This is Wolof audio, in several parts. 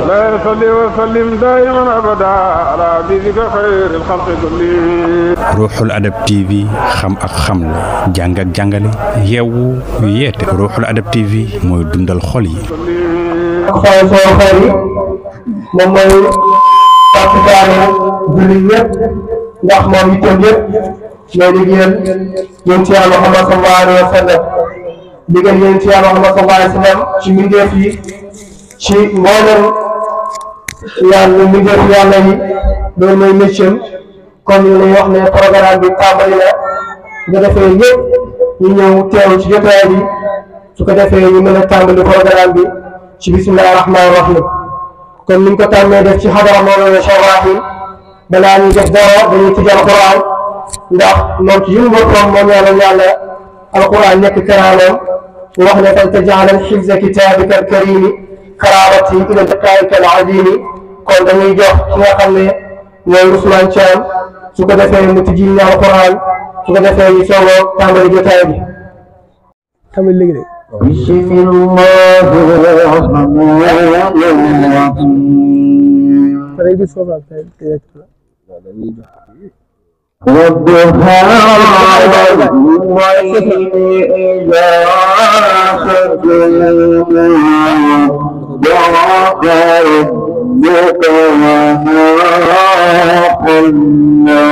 لا يصلي وسلم دائما ابدا على حبيبك خير الخلق كلهم. Ruuxul Adab TV xam ak xamle jàng ak jàngale yeewu yeete Ruuxul Adab TV mooy dundal xol yi. xaw soo xel yi moom mooy participaane jullit yëpp ndax moom itam yëpp ñooy liggéeyal yéen ci Yàlla Muhammad sallallahu alayhi wa sallam liggéeyal yéen ci Yàlla Muhammad sallallahu alayhi wa sallam ci mbindeef yi ci mboolem yàlla mbindeef yàlla yi loolu mooy métier kon ñu lay wax ne programme bi tàmbali na nga defee yëpp ñu ñëw teew ci jotaay bi su ko defee ñu mën a tàmbali programme bi ci bismillahi rahmaani rahim kon niñ ko tàmmee def ci xadara Mawlana Cheikh Ibrahim balaa ñuy def dara dañuy tijji alquran ndax moom ci yëngu boppam moom yàlla alquran nekk karaamam wax ne fal taj'al hifza kitabika al-karimi karaamati ila liqaa'ika al-azimi kon dañuy jox ki nga xam ne mooy Ousmane Thiam su ko defee mu tijji ñu alquran su ko defee ñu soog a tàmbali jotaay bi tamit léegi de بسم الله الرحمن الرحيم والضحى والليل إذا سجى ضاق ربك وما قلنا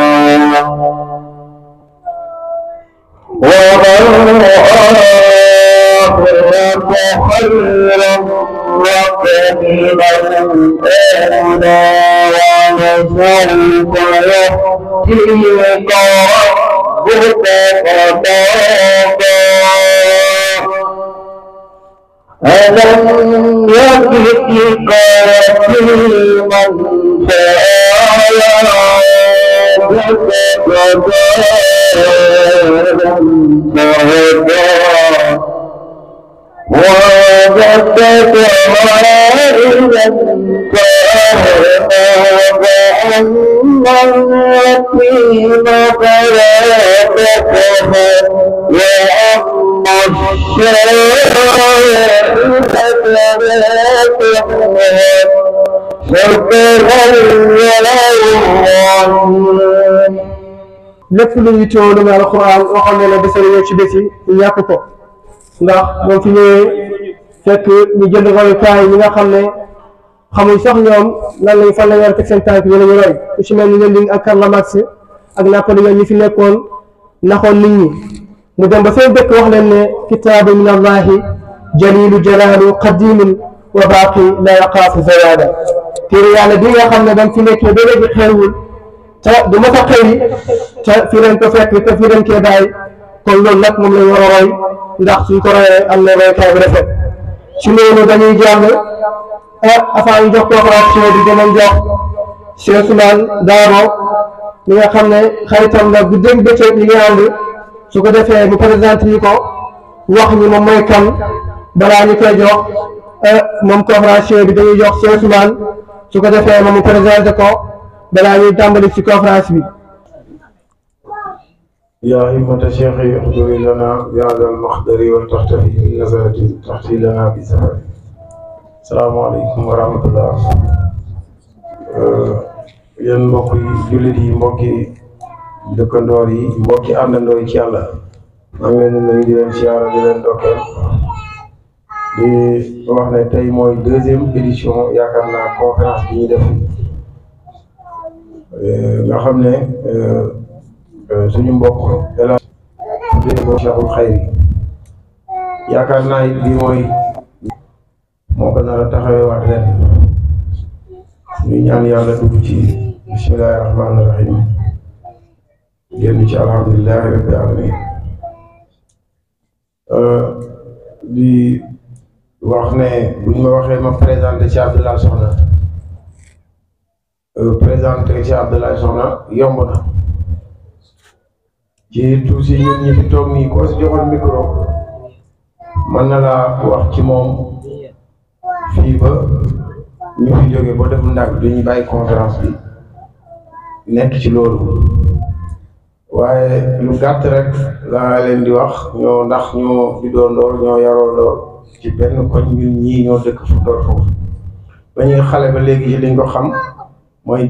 خيرا وقليلا أولى ولسوف يأتيك ربك فترضى ألم يجدك يتيما فآوى وجدك عائلا فأما اليتيم فلا تقهر وأما الشائب فلا تقهر lépp lu ñu teewlu nga alquran waxoon ne la desal ñëw ci bés yi ñu ñàkk ko ndax moom fi ñëwee fekk ñu jënd royukaay ñi nga xam ne xamuñ sax ñoom lan lañ fan la war a teg seen tànk ñu lañu roy ku ci mel ni Lending ak Karl Marx ak Napoléon ñi fi nekkoon naxoon nit ñi mu dem ba seen dëkk wax leen ne kitaabu min allahi jalilu jalaalu qadimun wa baaqi la yaqaafu zawaada téere yàlla bi nga xam ne dam fi nekkee ba léegi xeewul te du ma sa xëy te fii leen ko fekk te fii leen koy bàyyi kon loolu nag moom lañ war a roy ndax suñ ko royee am na roykaay bu rafet ci loolu dañuy jàng avant ñu jox coopération bi dinañ jox Cheikh Ousmane Dabo mi nga xam ne xaritam la bu dégg bëccëg ñu ngi ànd su ko defee mu présenté ñu ko wax ñu moom mooy kan balaa ñu koy jox moom coopération bi dañuy jox Cheikh Ousmane su ko defee moom mu présenté ko balaa ñuy tàmbali ci conférence bi. يا همة شيخي احضري لنا بهذا المحضر والتحتفي بالنزلة تحتي لنا بسفر. السلام عليكم ورحمة الله. yéen mbokk yi jullit yi mbokki dëkkandoor yi mbokki àndandoo yi ci yàlla maa ngi leen di nuyu di leen siyaara di leen dokkeel di wax ne tey mooy deuxième édition yaakaar naa conférence bi ñuy def nga xam ne suñu mbokk El Hadj Cheikhul Khayri yaakaar naa it bii mooy moo ko nar a taxawee waat ren ñu ñaan yàlla dugg ci bismillahi rahmaani rahim génn ci alhamdulillahi rabbil alamin di wax ne buñ ma waxee ma présenté ci Abdoulaye Soxna présenté ci Abdoulaye Soxna yomb na ci tuuti ñun ñi fi toog nii koo si joxoon micro mën na laa wax ci moom fii ba ñu fi jógee ba def ndag duñu bàyyi conférence bi nekk ci loolu waaye lu gàtt rek laa leen di wax ñoo ndax ñoo juddoo ndoor ñoo yaroo ndoor ci benn koñ ñun ñii ñoo dëkk fu ndoor foofu ba ñuy xale ba léegi ci liñ ko xam mooy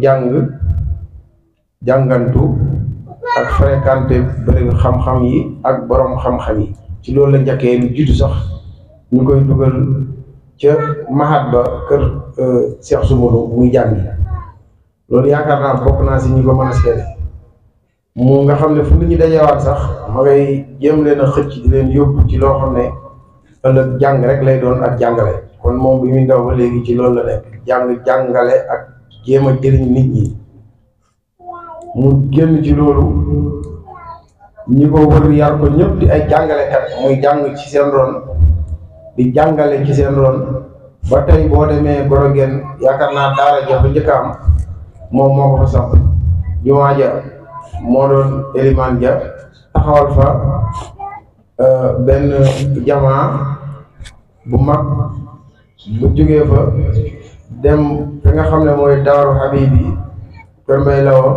jàngantu ak fréquenté bërëb xam-xam yi ak borom xam-xam yi ci loolu la njëkkee lu jiitu sax ñu koy dugal ca mahat ba kër Cheikh Soumboulou muy jàngi loolu yaakaar naa bokk naa si ñi ko mën a seede mu nga xam ne fu nit ñi dajewaat sax ma ngay jéem leen a xëcc di leen yóbbu ci loo xam ne ëllëg jàng rek lay doon ak jàngale kon moom bi muy ndaw ba léegi ci loolu la nekk jàngale ak jéem a jëriñ nit ñi mu génn ci loolu ñi ko wër yar ko ñëpp di ay jàngalekat muy jàng ci seen ron di jàngale ci seen ron ba tey boo demee Gorogen yaakaar naa daara ja fa njëkk a am moom moo ko fa samp jumaa ja moo doon élimaan ja taxawal fa benn jamaa bu mag bu jógee fa dem fi nga xam ne mooy daaru Habibi Kër Mbay Lawo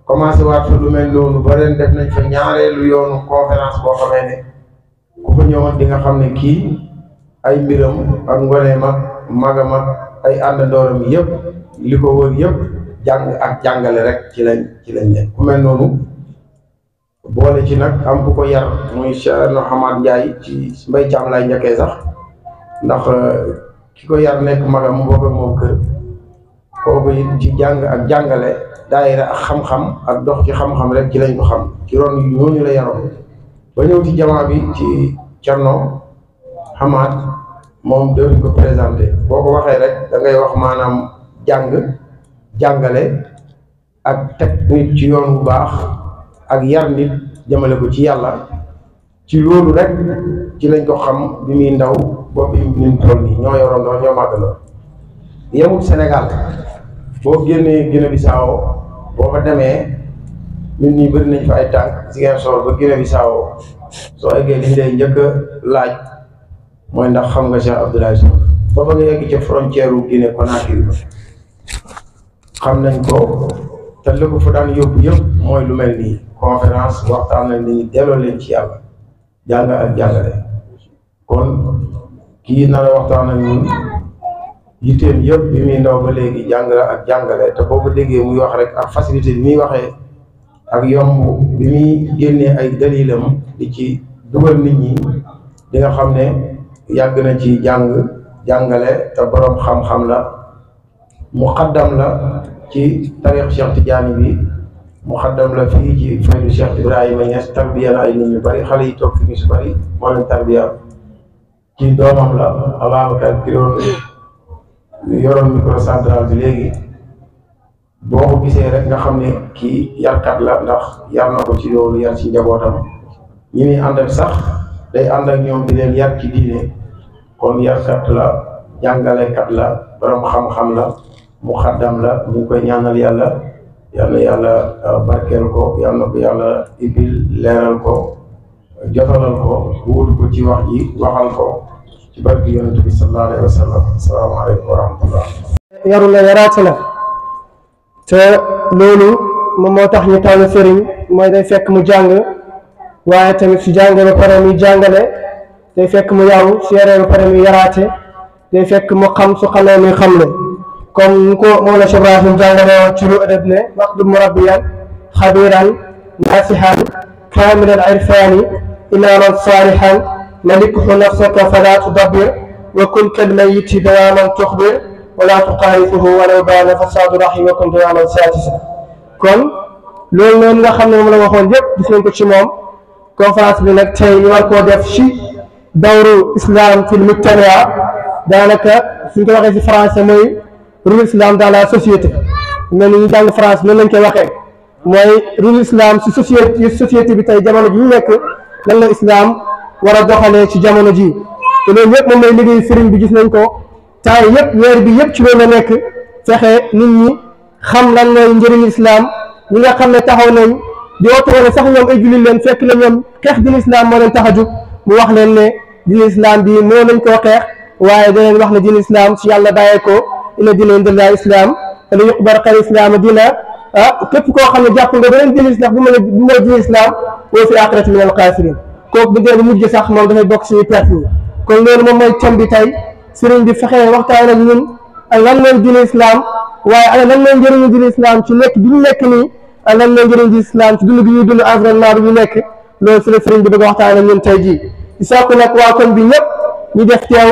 commencé waat fa lu mel noonu ba ren def nañ fa ñaareelu yoonu conférence boo xamee ne ku fa ñëwoon di nga xam ne kii ay mbiram ak ngoneem ak magam ak ay àndandooram yëpp li ko wër yëpp jàng ak jàngale rek ci lañ nekk ku mel noonu boole ci nag am ku ko yar muy Cheikh Hamad Ndiaye ci Mbay Caam lay njëkkee sax ndax ki ko yar nekk magam bokk ak moom kër kooku it ci jàng ak jàngale daayira ak xam-xam ak dox ci xam-xam rek ci lañ ko xam ci ron yu ñooñu la yaroon ba ñëw ci jamaa bi ci Cerno Hamad moom dootuñ ko présenté boo ko waxee rek da ngay wax maanaam jàngale ak teg nit ci yoon bu baax ak yar nit jëmale ko ci yàlla ci loolu rek ci lañ ko xam bi muy ndaw boobu bi mu toll nii ñoo yoroon doo ñoo màggaloo yemul Sénégal boo génnee Guinée Bissau boo fa demee ñun ñi bëri nañ fa ay tànk Ziguinchor ba Guinée Bissau soo eggee liñ lay njëkk a laaj mooy ndax xam nga Cheikh Abdoulaye Sow ba ba nga yegg ca frontière u Guinée Conakry ba xam nañ ko te li ko fa daan yóbbu yëpp mooy lu mel nii conférence waxtaan nañ ni delloo leen ci yàlla jàng ak jàngale kon kii nar a waxtaan ak ñun yitteem yëpp bi muy ndaw ba léegi jàng ak jàngale te boo ko déggee muy wax rek ak facilité bi muy waxee ak yomb bi muy génnee ay dalilam di ci dugal nit ñi di nga xam ne yàgg na ci jàngale te borom xam-xam la muqaddam la ci tarix Cheikh Tidiane bi muqaddam la fii ci faydu Cheikh Ibrahima Niass tarbiya na ay nit ñu bari xale yi toog fi ñu si bari moo leen tarbiya ci doomam la Ababacar ki doon yoroon micro central bi léegi boo ko gisee rek nga xam ne kii yarkat la ndax yar na ko ci loolu yar ci njabootam ñi muy àndal sax day ànd ak ñoom di leen yar ci diine kon yarkat la jàngalekat la borom xam-xam la muqaddam la ñu ngi koy ñaanal yàlla yàlla barkeel ko yàlla na ko yàlla ibil leeral ko jotalal ko wóolu ko ci wax ji waxal ko ci barke yonent bi sallallahu alayhi wa sallam asalaamaaleykum wa rahmatullah yaru la yaraate la te loolu moom moo tax ñu tànn sëriñ mooy day fekk mu jàng waaye tamit su jàngee ba pare muy jàngale day fekk mu yaru su yaree ba pare muy yaraate day fekk mu xam su xamee muy xamle comme ni ko Mawlana Cheikh Ibrahim jàngale woon ci lu adab ne waqdu murabbiyan xabiran nasihan kaamilal irfani imaaman saalihan malikhu nafsaka fala tudabbir wa kun kal mayyiti dawaman tuxbir wala tuqaarifuhu walaw baana fasaadu rahim wa kun dawaman saatisa kon loolu noonu nga xam ne moom la waxoon yëpp gis nañ ko ci moom conférence bi nag tey ñu war koo def ci dawru islam fil mujtamaa daanaka suñ ko waxee ci français mooy rôle islam dans la société mel ni ñu jàng France noonu lañ koy waxee mooy rôle islam ci société bi tey jamono ji ñu nekk lan la islam war a doxalee ci jamono ji te loolu yëpp moom mooy liggéey sëriñ bi gis nañ ko temps yëpp weer bi yëpp ci loolu la nekk fexe nit ñi xam lan mooy njëriñu islam ñi nga xam ne taxaw nañ di woote woon sax ñoom ay jullit leen fekk na ñoom xeex dina islam moo leen tax a jóg mu wax leen ne dina islam bi moo nañ koo xeex waaye da leen wax ne dina islam ci yàlla bàyyee ko inna diina inda islam te lu yuqbar xal islam dina képp koo xam ne jàpp nga beneen dina islam bu mooy dina islam boo fi aaxirati min al xaasiriin kooku bu dee bu mujj sax moom dafay bokk suñu perte yi kon loolu moom mooy thème bi tey sëriñ bi fexe waxtaan ak ñun lan mooy diine islam waaye ana lan mooy njëriñu diine islam ci lekk bi ñu lekk nii lan mooy njëriñu diine islam ci dund gi ñuy dund environnement bi ñu nekk loolu si la sëriñ bi bëgg a waxtaane ñun tey jii di sàkku nag waa koñ bi ñëpp ñu def teew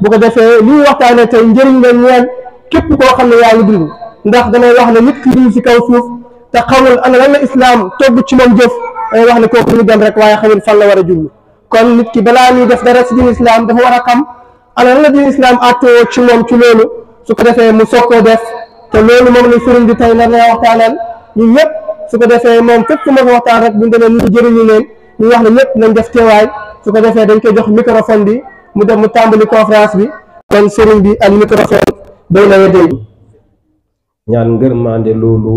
bu ko defee li ñuy waxtaane tey njëriñ la ñeel képp koo xam ne yaa ngi dund ndax damay wax ne nit ki dund si kaw suuf te xamul ana lan la islam togg ci moom jëf damay wax ne kooku ñu dem rek waaye xamul fan la war a jublu kon nit ki balaa ñuy def dara si diine islam dafa war a xam ana lan la diine islam attoo ci moom ci loolu su ko defee mu soog koo def te loolu moom la sëriñ bi tey nar na waxtaanal ñun ñëpp su ko defee moom fépp fu ma ko waxtaan rek bu ñu demee ñu jëriñu leen ñu wax ne ñëpp nañ def teewaay su ko defee dañ koy jox microphone bi mu dem mu tàmbali conférence bi kon sëriñ bi ak microphone day na we dégg ñaan ngërmande loolu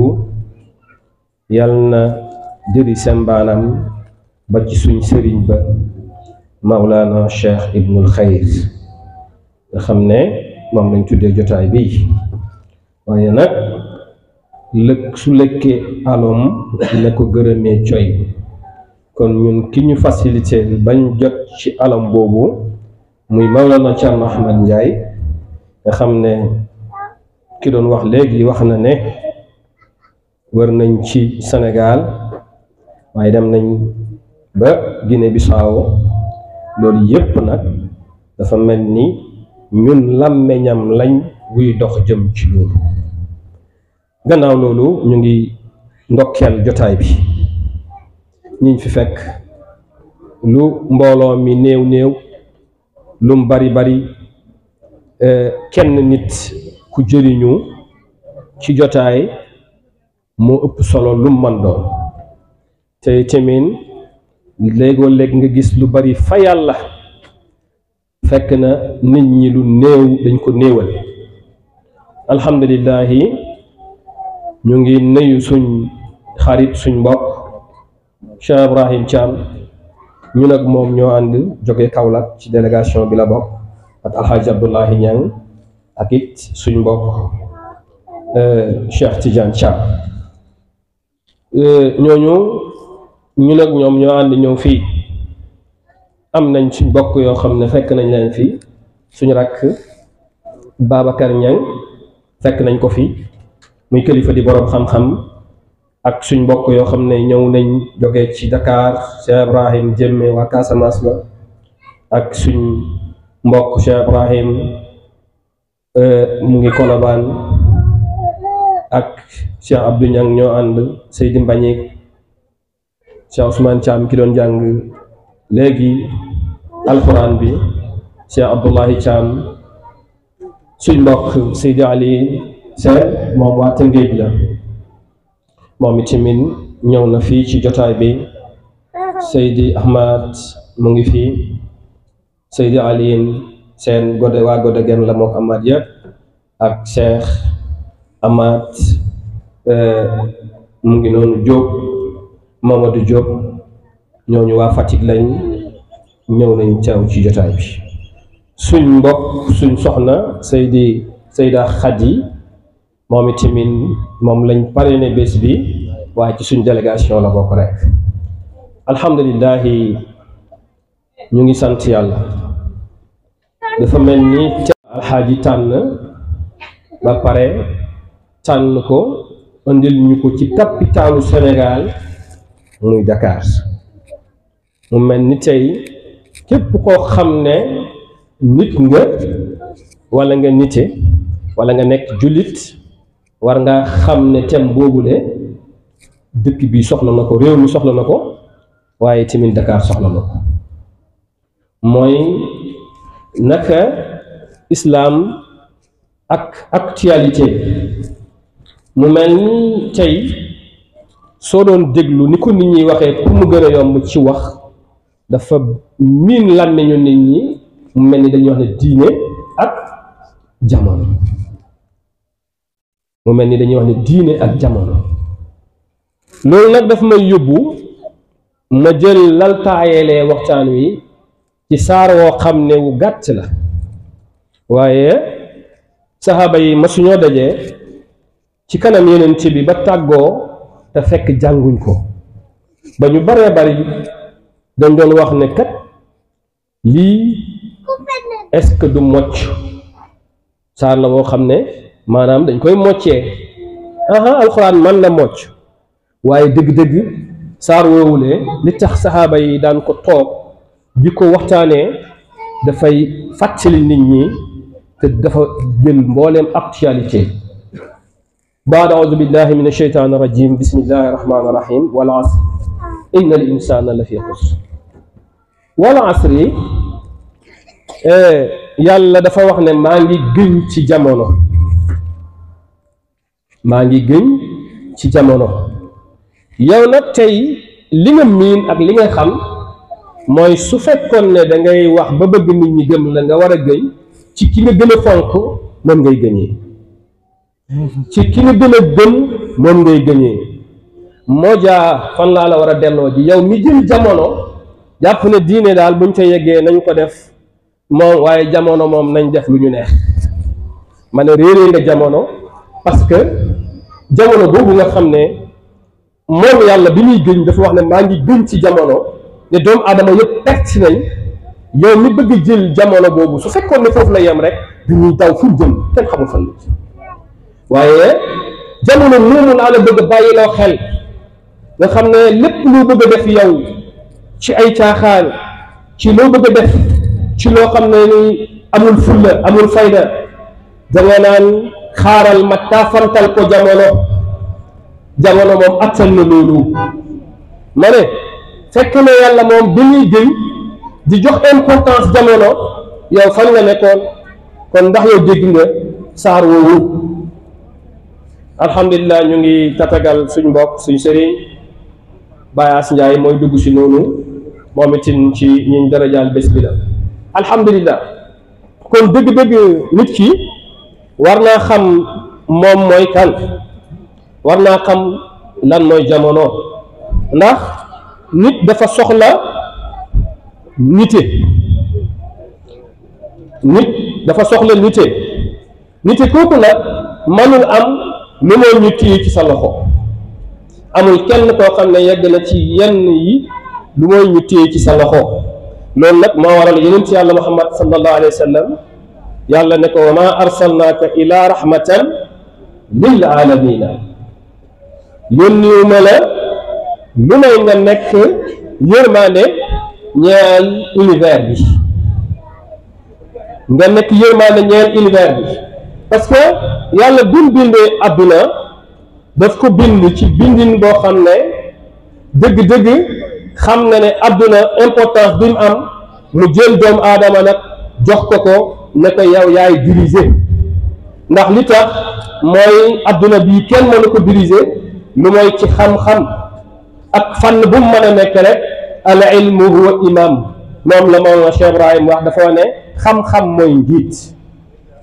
yal na jëri sembaanam ba ci suñ sëriñ ba Mawlana Cheikh Ibnul Xayr nga xam ne moom lañ tuddee jotaay bi waaye nag su lekkee alom na ko gërëmee coy kon ñun ki ñu facilité bañ jot ci alom boobu muy Mawlana Thierno Ahmed Ndiaye nga xam ne ki doon wax léegi wax na ne wër nañ ci Sénégal waaye dem nañ ba Guinée Bissau loolu yépp nag dafa mel ni ñun làmmeñam lañ wuy dox jëm ci loolu gannaaw loolu ñu ngi ndokkeel jotaay bi ñiñ fi fekk lu mbooloo mi néew néew lum bari bari kenn nit ku jëriñu ci jotaay moo ëpp solo lum man doon te tamit léegoo léeg nga gis lu bari fa yàlla fekk na nit ñi lu néew dañ ko néewal alhamdulillahi ñu ngi nuyu suñ xarit suñ mbokk Cheikh Ibrahim Thiam ñu nag moom ñoo ànd jóge Kaolack ci délégation bi la bokk ak Alhaji Abdullahi Niang ak it suñ mbokk Cheikh Tidiane Thiam ñooñu ñu nag ñoom ñoo ànd ñëw fii am nañ suñ mbokk yoo xam ne fekk nañ leen fii suñu rakk Babacar Niang fekk nañ ko fii muy kilifa di boroom xam-xam ak suñ mbokk yoo xam ne ñëw nañ jóge ci Dakar Cheikh Ibrahim Jémme waa Casamance la ak suñ mbokk Cheikh Ibrahim mu ngi Colobane ak Cheikh Abdou Niang ñoo ànd Seydi Mbagnick Cheikh Ousmane Thiam ki doon jàng léegi alquran bi Cheikh Abdullahi Thiam suñ mbokk Seydi Ali Sène moom waa Tëngéej la moom itamit ñëw na fii ci jotaay bi Seydi Ahmad mu ngi fii Seydi Ali Sène gode waa gode gen la mook Ahmad yëpp ak Cheikh Ahmad mu ngi noonu Diop Mamadou Diop ñooñu waa Fatick lañ ñëw nañ teew ci jotaay bi suñ mbokk suñ soxna Seyda Khady moom itamit moom lañ parrainé bés bi waaye ci suñ délégation la bokk rek alhamdulillahi ñu ngi sant yàlla dafa mel ni alxaaji tànn ba pare tànn ko indil ñu ko ci capitalu Sénégal muy Dakar mu mel ni tey képp koo xam ne nit nga wala nga nite wala nga nekk jullit war nga xam ne thème boobule dëkk bi soxla na ko réew mi soxla na ko waaye tamit Dakar soxla na ko mooy naka islam ak actualité mu mel ni tey soo doon déglu ni ko nit ñi waxee pour mu gën a yomb ci wax dafa miin làmmiñu nit ñi mu mel ni dañuy wax ne diine ak jamono mu mel ni dañuy wax ne diine ak jamono loolu nag daf may yóbbu ma jël laltaayelee waxtaan wi ci saar woo xam ne wu gàtt la waaye saxaaba yi masuñoo dajee ci kanam yeneen bi ba tàggoo te fekk jànguñ ko ba ñu baree bari dañ doon wax ne kat lii est-ce que du mocc saar la woo xam ne maanaam dañ koy moccee alxuraan man na mocc waaye dëgg-dëgg saar woowulee li tax saxaaba yi daan ko toog di ko waxtaanee dafay fàttali nit ñi te dafa jël mbooleem actualité baad audu billahi min asheytaan rajim bismillahi rahmaani rahim wal asr inna al insana la fi xusr wal asri yàlla dafa wax ne maa ngi gëñ ci jamono maa ngi gëñ ci jamono yow nag tey li nga miin ak li nga xam mooy su fekkoon ne da ngay wax ba bëgg nit ñi gëm la nga war a gëñ ci ki nga gën a fonk moom ngay gëñee ci ki nga gën a gëm moom ngay gëñee moo jaa fan laa la war a delloo ji yow mi jël jamono jàpp ne diine daal buñ ca yeggee nañ ko def moom waaye jamono moom nañ def lu ñu neex ma ne réeree nga jamono parce que jamono boobu nga xam ne moom yàlla bi muy gëñ dafa wax ne maa ngi gëñ ci jamono ne doomu aadama yëpp perte nañ yow mi bëgg jël jamono boobu su fekkoon ne foofu la yem rek dañuy daw fu jëm kenn xamul fan la waaye jamono moomu laa la bëgg a bàyyiloo xel nga xam ne lépp loo bëgg a def yow ci ay caaxaan ci loo bëgg a def ci loo xam ne ni amul fulla amul fayda danga naan xaaral ma taafantal ko jamono moom attan na loolu ma ne fekk na yàlla moom bi ñuy gëñ di jox importance jamono yow fan nga nekkoon kon ndax yow dégg nga saar woowu alhamdulilah ñu ngi tatagal suñ mbokk suñ sëriñ Baye As Ndiaye mooy dugg si noonu moom itin ci ñiñ darajaal bés bi la alhamdulilah kon dëgg-dëgg nit ki war naa xam moom mooy kan war naa xam lan mooy jamono ndax nit dafa soxla nite nite kooku nag mënul am lu mooy ñu téye ci sa loxo amul kenn koo xam ne yegg na ci yenn yi lu mooy ñu téye ci sa loxo loolu nag moo waral yeneen ci yàlla muhammad sallallahu alayhi wa sallam yàlla ne ko wa ma arsalnaaka ila rahmatan lil alamina yónniwuma la lu may nga nekk yërmande ñeel univers bi nga nekk yërmande ñeel univers bi parce que yàlla bi mu bindee àdduna daf ko bind ci bindin boo xam ne dëgg-dëgg xam na ne àdduna importance bi mu am mu jël doomu aadama nag jox ko ne ko yow yaay diriger ndax li tax mooy àdduna bii kenn mënu ko diriger lu mooy ci xam-xam ak fànn bu mu mën a nekk rek al ilmu huwa imam moom la Mawlana Cheikh Ibrahim wax dafa ne xam-xam mooy njiit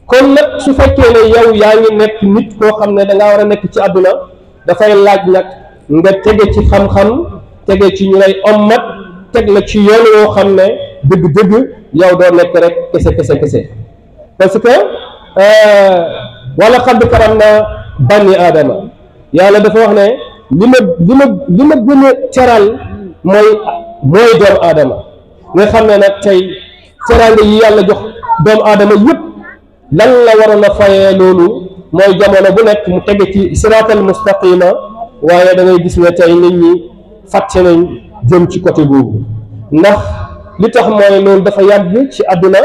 kon nag su fekkee ne yow yaa ngi nekk nit koo xam ne dangaa war a nekk ci àdduna dafay laaj nag nga tege ci xam-xam tege ci ñu lay ommat teg la ci yoon woo xam ne dëgg-dëgg yow doo nekk rek kese parce que wala xadd karam na bani aadama yàlla dafa wax ne li ma gën a teral mooy doomu aadama nga xam ne nag tey teraanga yi yàlla jox doomu aadama yëpp lan la waroon a fayee loolu mooy jamono bu nekk mu tege ci siraatal mustaqima waaye da ngay gis ne tey nit ñi fàtte nañ jëm ci côté boobu ndax li tax mooy loolu dafa yàgg ci àdduna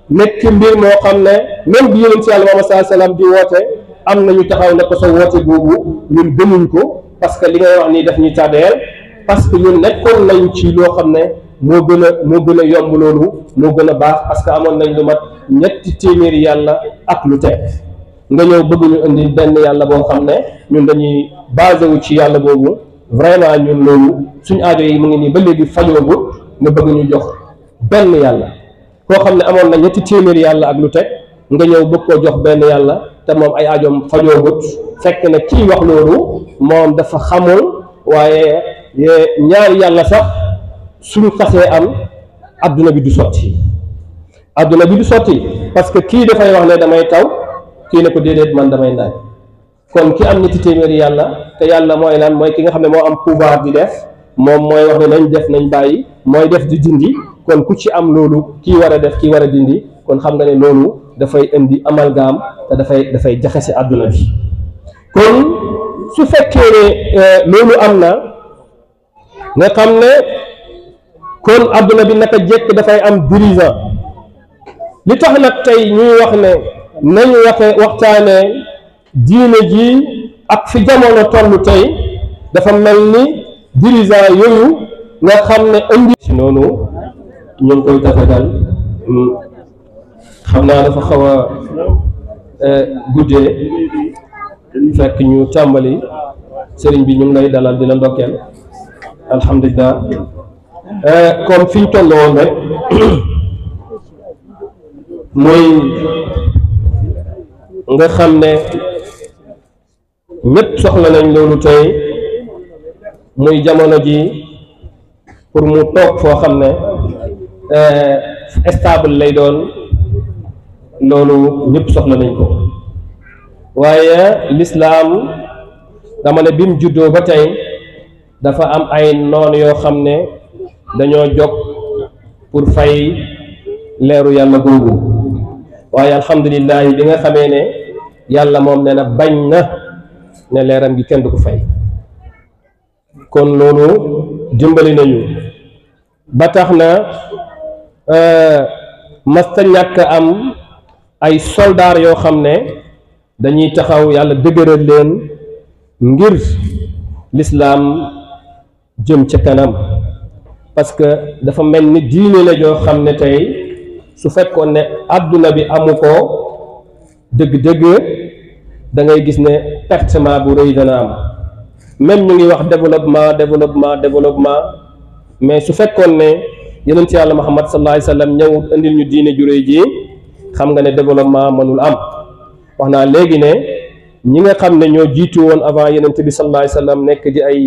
nekk mbir moo xam ne même bi yonent yàlla Muhammad sallallahu alayhi wasallam di woote am nañu taxaw ne ko sa woote boobu ñun gëmuñ ko parce que li ngay wax nii daf ñu tàddeel parce que ñun nekkoon nañ ci loo xam ne moo gën a yomb loolu moo gën a baax parce que amoon nañ lu mat 300 yàlla ak lu teg nga ñëw bëgg ñu indi benn yàlla boo xam ne ñun dañuy basé wu ci yàlla boobu vraiment ñun loolu suñu aajo yi mu ngi nii ba léegi fajoogul nga bëgg ñu jox benn yàlla koo xam ne amoon na 300 yàlla ak lu teg nga ñëw bëgg koo jox benn yàlla te moom ay aajoom fajoogut fekk na kii wax loolu moom dafa xamul waaye ñaari yàlla sax suñu xasee am adduna bi du sotti parce que kii dafay wax ne damay taw kii ne ko déedéet man damay naaj kon ki am 300 yàlla te yàlla mooy lan mooy ki nga xam ne moo am pouvoir di def moom mooy wax ne nañ def nañ bàyyi mooy def di dindi kon ku ci am loolu kii war a def kii war a dindi kon xam nga ne loolu dafay indi amalgame te dafay jaxase àdduna bi. kon su fekkee ne loolu am na nga xam ne kon àdduna bi naka jekk dafay am dirigeant. li tax nag tey ñuy wax ne nañu waxtaane diine ji ak fi jamono toll tey dafa mel ni dirigeant yooyu nga xam ne indi si noonu ñu ngi koy tatagal xam naa dafa xaw a guddee fekk ñu tàmbali sëriñ bi ñu ngi lay dalal di la ndokkeel alhamdulilah comme fi ñu toll woon rek mooy nga xam ne ñëpp soxla nañ loolu tey muy jamono ji pour mu toog foo xam ne stable lay doon loolu ñëpp soxla nañ ko waaye lislaam dama ne bi mu juddoo ba tey dafa am ay noon yoo xam ne dañoo jóg pour fay leeru yàlla googu waaye alhamdulilah bi nga xamee ne yàlla moom nee na bañ na ne leeram gi kenn du ko fay kon loolu dimbali nañu ba tax na masta ñàkk am ay soldaar yoo xam ne dañuy taxaw yàlla dëgëral leen ngir lislaam jëm ca kanam parce que dafa mel ni diine la joo xam ne tey su fekkoon ne àdduna bi amu ko dëgg-dëgg da ngay gis ne pertement bu rëy dana am même ñu ngi wax développement mais su fekkoon ne yonent yàlla Muhammad sallallahu alayhi wa sallam ñëw indil ñu diine ju rëy ji xam nga ne développement mënul am wax naa léegi ne ñi nga xam ne ñoo jiitu woon avant yonent bi sallallahu alayhi wa sallam nekk di ay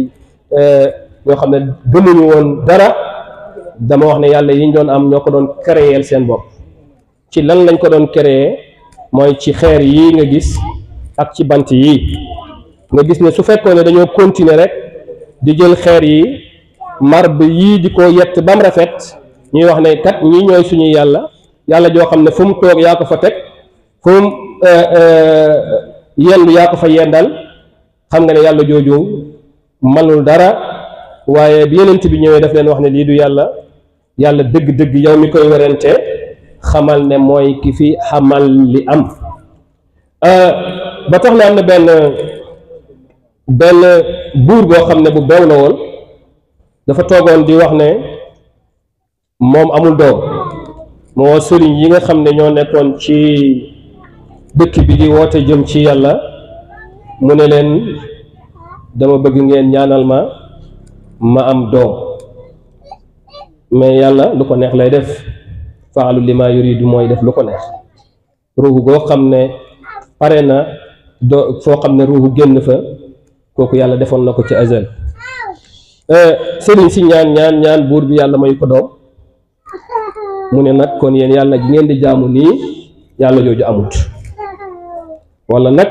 ñoo xam ne gëmuñu woon dara dama wax ne yàlla yi ñu doon am ñoo ko doon créer seen bopp ci lan lañ ko doon créer mooy ci xeer yii nga gis ak ci bant yii nga gis ne su fekkoon ne dañoo continuer rek di jël xeer yi marbre yii di ko yett bam rafet ñuy wax ne kat ñii ñooy suñuy yàlla joo xam ne fu mu toog yaa ko fa teg fu mu yendu yaa ko fa yendal xam nga ne yàlla jooju manul dara waaye bi yenent bi ñëwee daf leen wax ne lii du yàlla dëgg-dëgg yow mi koy werante xamal ne mooy ki fi xamal li am ba tax na am na benn buur boo xam ne bu beew la woon dafa toogoon di wax ne moom amul doom moo sëriñ yi nga xam ne ñoo nekkoon ci dëkk bi di woote jëm ci yàlla mu ne leen dama bëgg ngeen ñaanal ma am doom mais yàlla lu ko neex lay def faalu li ma yuridu mooy def lu ko neex ruuxu goo xam ne pare na foo xam ne ruuxu génn fa kooku yàlla defoon na ko ci azal sëriñ si ñaan buur bi yàlla may ko doom mu ne nag kon yéen yàlla gi ngeen di jaamu nii yàlla jooju amut wala nag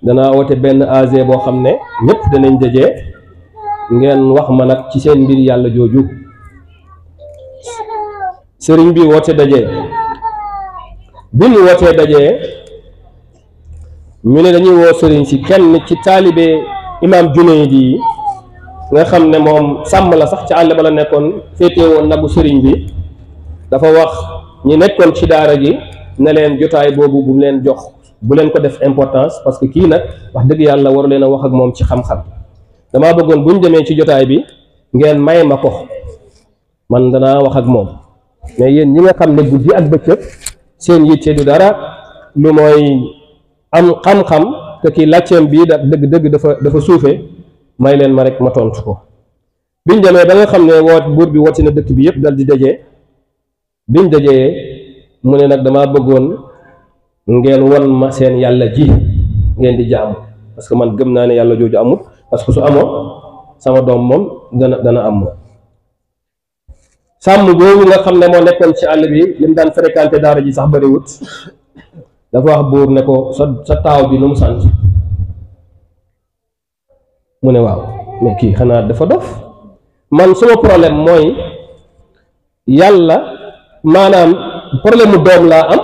danaa woote benn AG boo xam ne ñëpp danañ dajee ngeen wax ma nag ci seen mbir yàlla jooju sëriñ bi woote dajee bi mu wootee dajee ñu ne dañuy woo sëriñ si kenn ci taalibe imaam Junayd yi nga xam ne moom sàmm la sax ci àll ba la nekkoon féete woon nagu sëriñ bi dafa wax ñi nekkoon ci daara gi ne leen jotaay boobu bu leen jox bu leen ko def importance parce que kii nag wax dëgg yàlla war leen a wax ak moom ci xam-xam damaa bëggoon bu ñu demee ci jotaay bi ngeen may ma ko man danaa wax ak moom mais yéen ñi nga xam ne guddi ak bëccëg seen yitte du dara lu mooy am xam-xam te kii laajteem bii da dëgg-dëgg dafa suufe may leen ma rek ma tontu ko biñ demee ba nga xam ne buur bi woote na dëkk bi yëpp dal di dajee biñ dajee mu ne nag damaa bëggoon ngeen won ma seen yàlla ji ngeen di jaamu parce que man gëm naa ne yàlla jooju amul parce que su amoon sama doom moom dana am moom sàmm boobu nga xam ne moo nekkoon ci àll bi li mu daan fréquenté daara ji sax bariwut dafa wax buur ne ko sa taaw bi nu mu sant mu ne waaw mais kii xanaa dafa dof man suma problème mooy yàlla maanaam problème mu doom laa am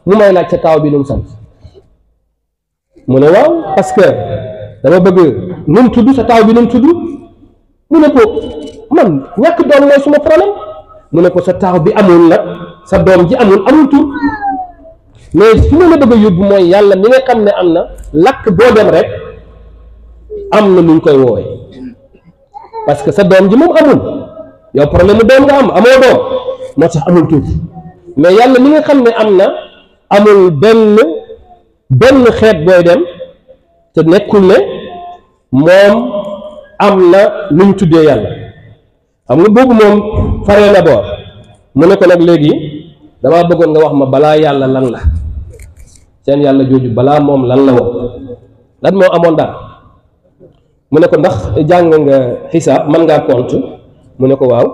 mu may laaj sa taaw bi nu mu sant mu ne waaw parce que dama bëgg nu mu tudd sa taaw bi nu mu tudd mu ne ko man ñàkk doom mooy suma problème mu ne ko sa taaw bi amul nag sa doom ji amul tur mais fi ma la bëgg a yóbbu mooy yàlla mi nga xam ne am na lakk boo dem rek am na nuñ koy woowee parce que sa doom ji moom amul yow problème mu doom nga am amoo doom moo tax amul tur mais yàlla mi nga xam ne am na amul benn xeet booy dem te nekkul ne moom am na luñ tuddee yàlla xam nga boobu moom faree na boor mu ne ko nag léegi damaa bëggoon nga wax ma balaa yàlla lan la seen yàlla jooju balaa moom lan la woon lan moo amoon daal mu ne ko ndax jàng nga xisaab mën ngaa compte mu ne ko waaw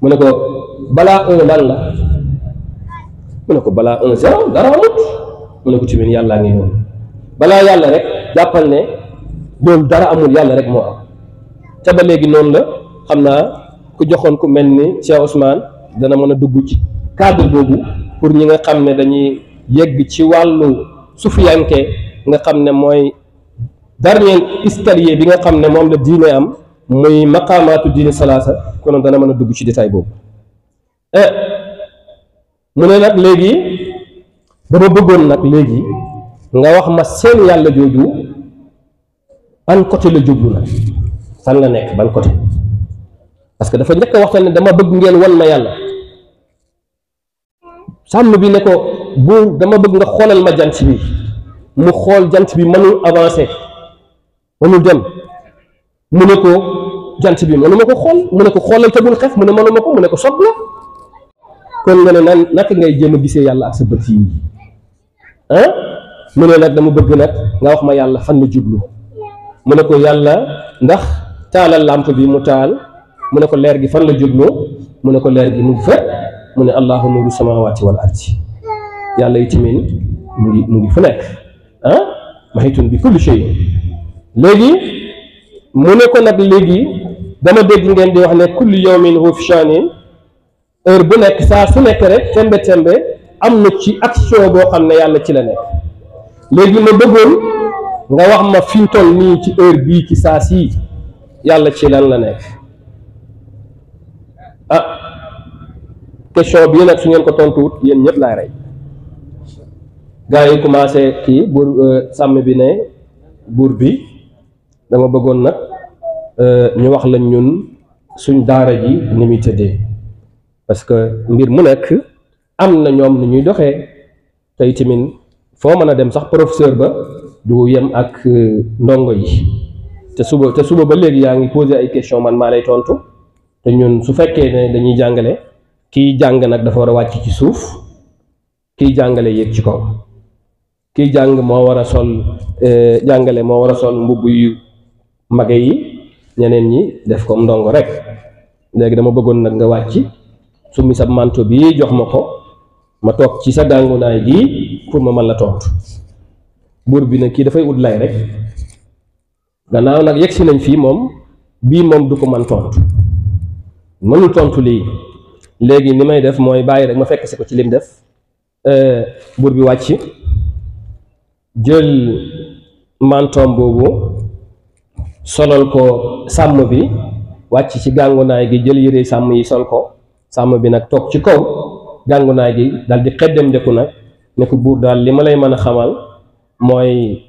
mu ne ko balaa un lan la mu ne ko balaa un zéro dara amut mu ne ko tamit yàllaa ngi noonu balaa yàlla rek jàppal ne loolu dara amul yàlla rek moo am ca ba léegi noonu la xam naa ku joxoon ku mel ni Cheikh Ousmane dana mën a dugg ci cadre boobu pour ñi nga xam ne dañuy yegg ci wàllu sufiyanke nga xam ne mooy dernier escalier bi nga xam ne moom la diine am muy maqaamaatu diine salaasa konoon dana mën a dugg ci détail boobu mu ne nag léegi dama bëggoon nag léegi nga wax ma seen yàlla jooju ban côté la jublu nag fan la nekk ban côté parce que dafa njëkk a waxtaan ne dama bëgg ngeen wan ma yàlla sàmm bi ne ko bu dama bëgg nga xoolal ma jant bi mu xool jant bi mënul avancer mënul dem mu ne ko jant bi mënuma ko xool mu ne ko xoolal te bul xef mu ne mënuma ko mu ne ko sob la kon nga ne nan naka ngay jéem a gisee yàlla ak sa bët yi mu ne nag dama bëgg nag nga wax ma yàlla fan la jublu mu ne ko yàlla ndax taalal làmp bi mu taal mu ne ko leer gi fan la jublu mu ne ko leer gi mu ngi fa mu ne allahu nuuru samawati wal ardi yàlla yi tamit mu ngi fu nekk mahitun bi kulli shay léegi mu ne ko nag léegi dama dégg ngeen di wax ne kulli yawmin huwa fi sha'nin heure bu nekk saa su nekk rek tembe am na ci action boo xam ne yàlla ci la nekk léegi ma bëggoon nga wax ma fi mu toll nii ci heure bii ci saa sii yàlla ci lan la nekk question bii nag su ngeen ko tontuwut yéen ñëpp laay rey gars yi commencé kii buur sàmm bi ne buur bi dama bëggoon nag ñu wax lañ ñun suñ daara ji ni muy tëddee parce que mbir mu nekk am na ñoom ni ñuy doxee tey tamit foo mën a dem sax professeur ba du yem ak ndongo yi te suba ba léegi yaa ngi posé ay question man maa lay tontu te ñun su fekkee ne dañuy jàngale kiy jàng nag dafa war a wàcc ci suuf kiy jàngale yéeg ci kaw kiy jàng moo war a sol jàngale moo war a sol mbubb yu mage yi ñeneen ñi def comme ndongo rek léegi dama bëggoon nag nga wàcc summi sa manto bi jox ma ko ma toog ci sa gàngunaay gi pour ma mën la tontu buur bi nag kii dafay ut lay rek gannaaw nag yegg si nañ fii moom bii moom du ko man tontu mënul tontu lii léegi ni may def mooy bàyyi rek ma fekk si ko ci lim def buur bi wàcc jël mantoom boobu solal ko sàmm bi wàcc ci gàngunaay gi jël yére sàmm yi sol ko sàmm bi nag toog ci kaw gàngunaay gi dal di xeddem ndeku nag ne ko buur daal li ma lay mën a xamal mooy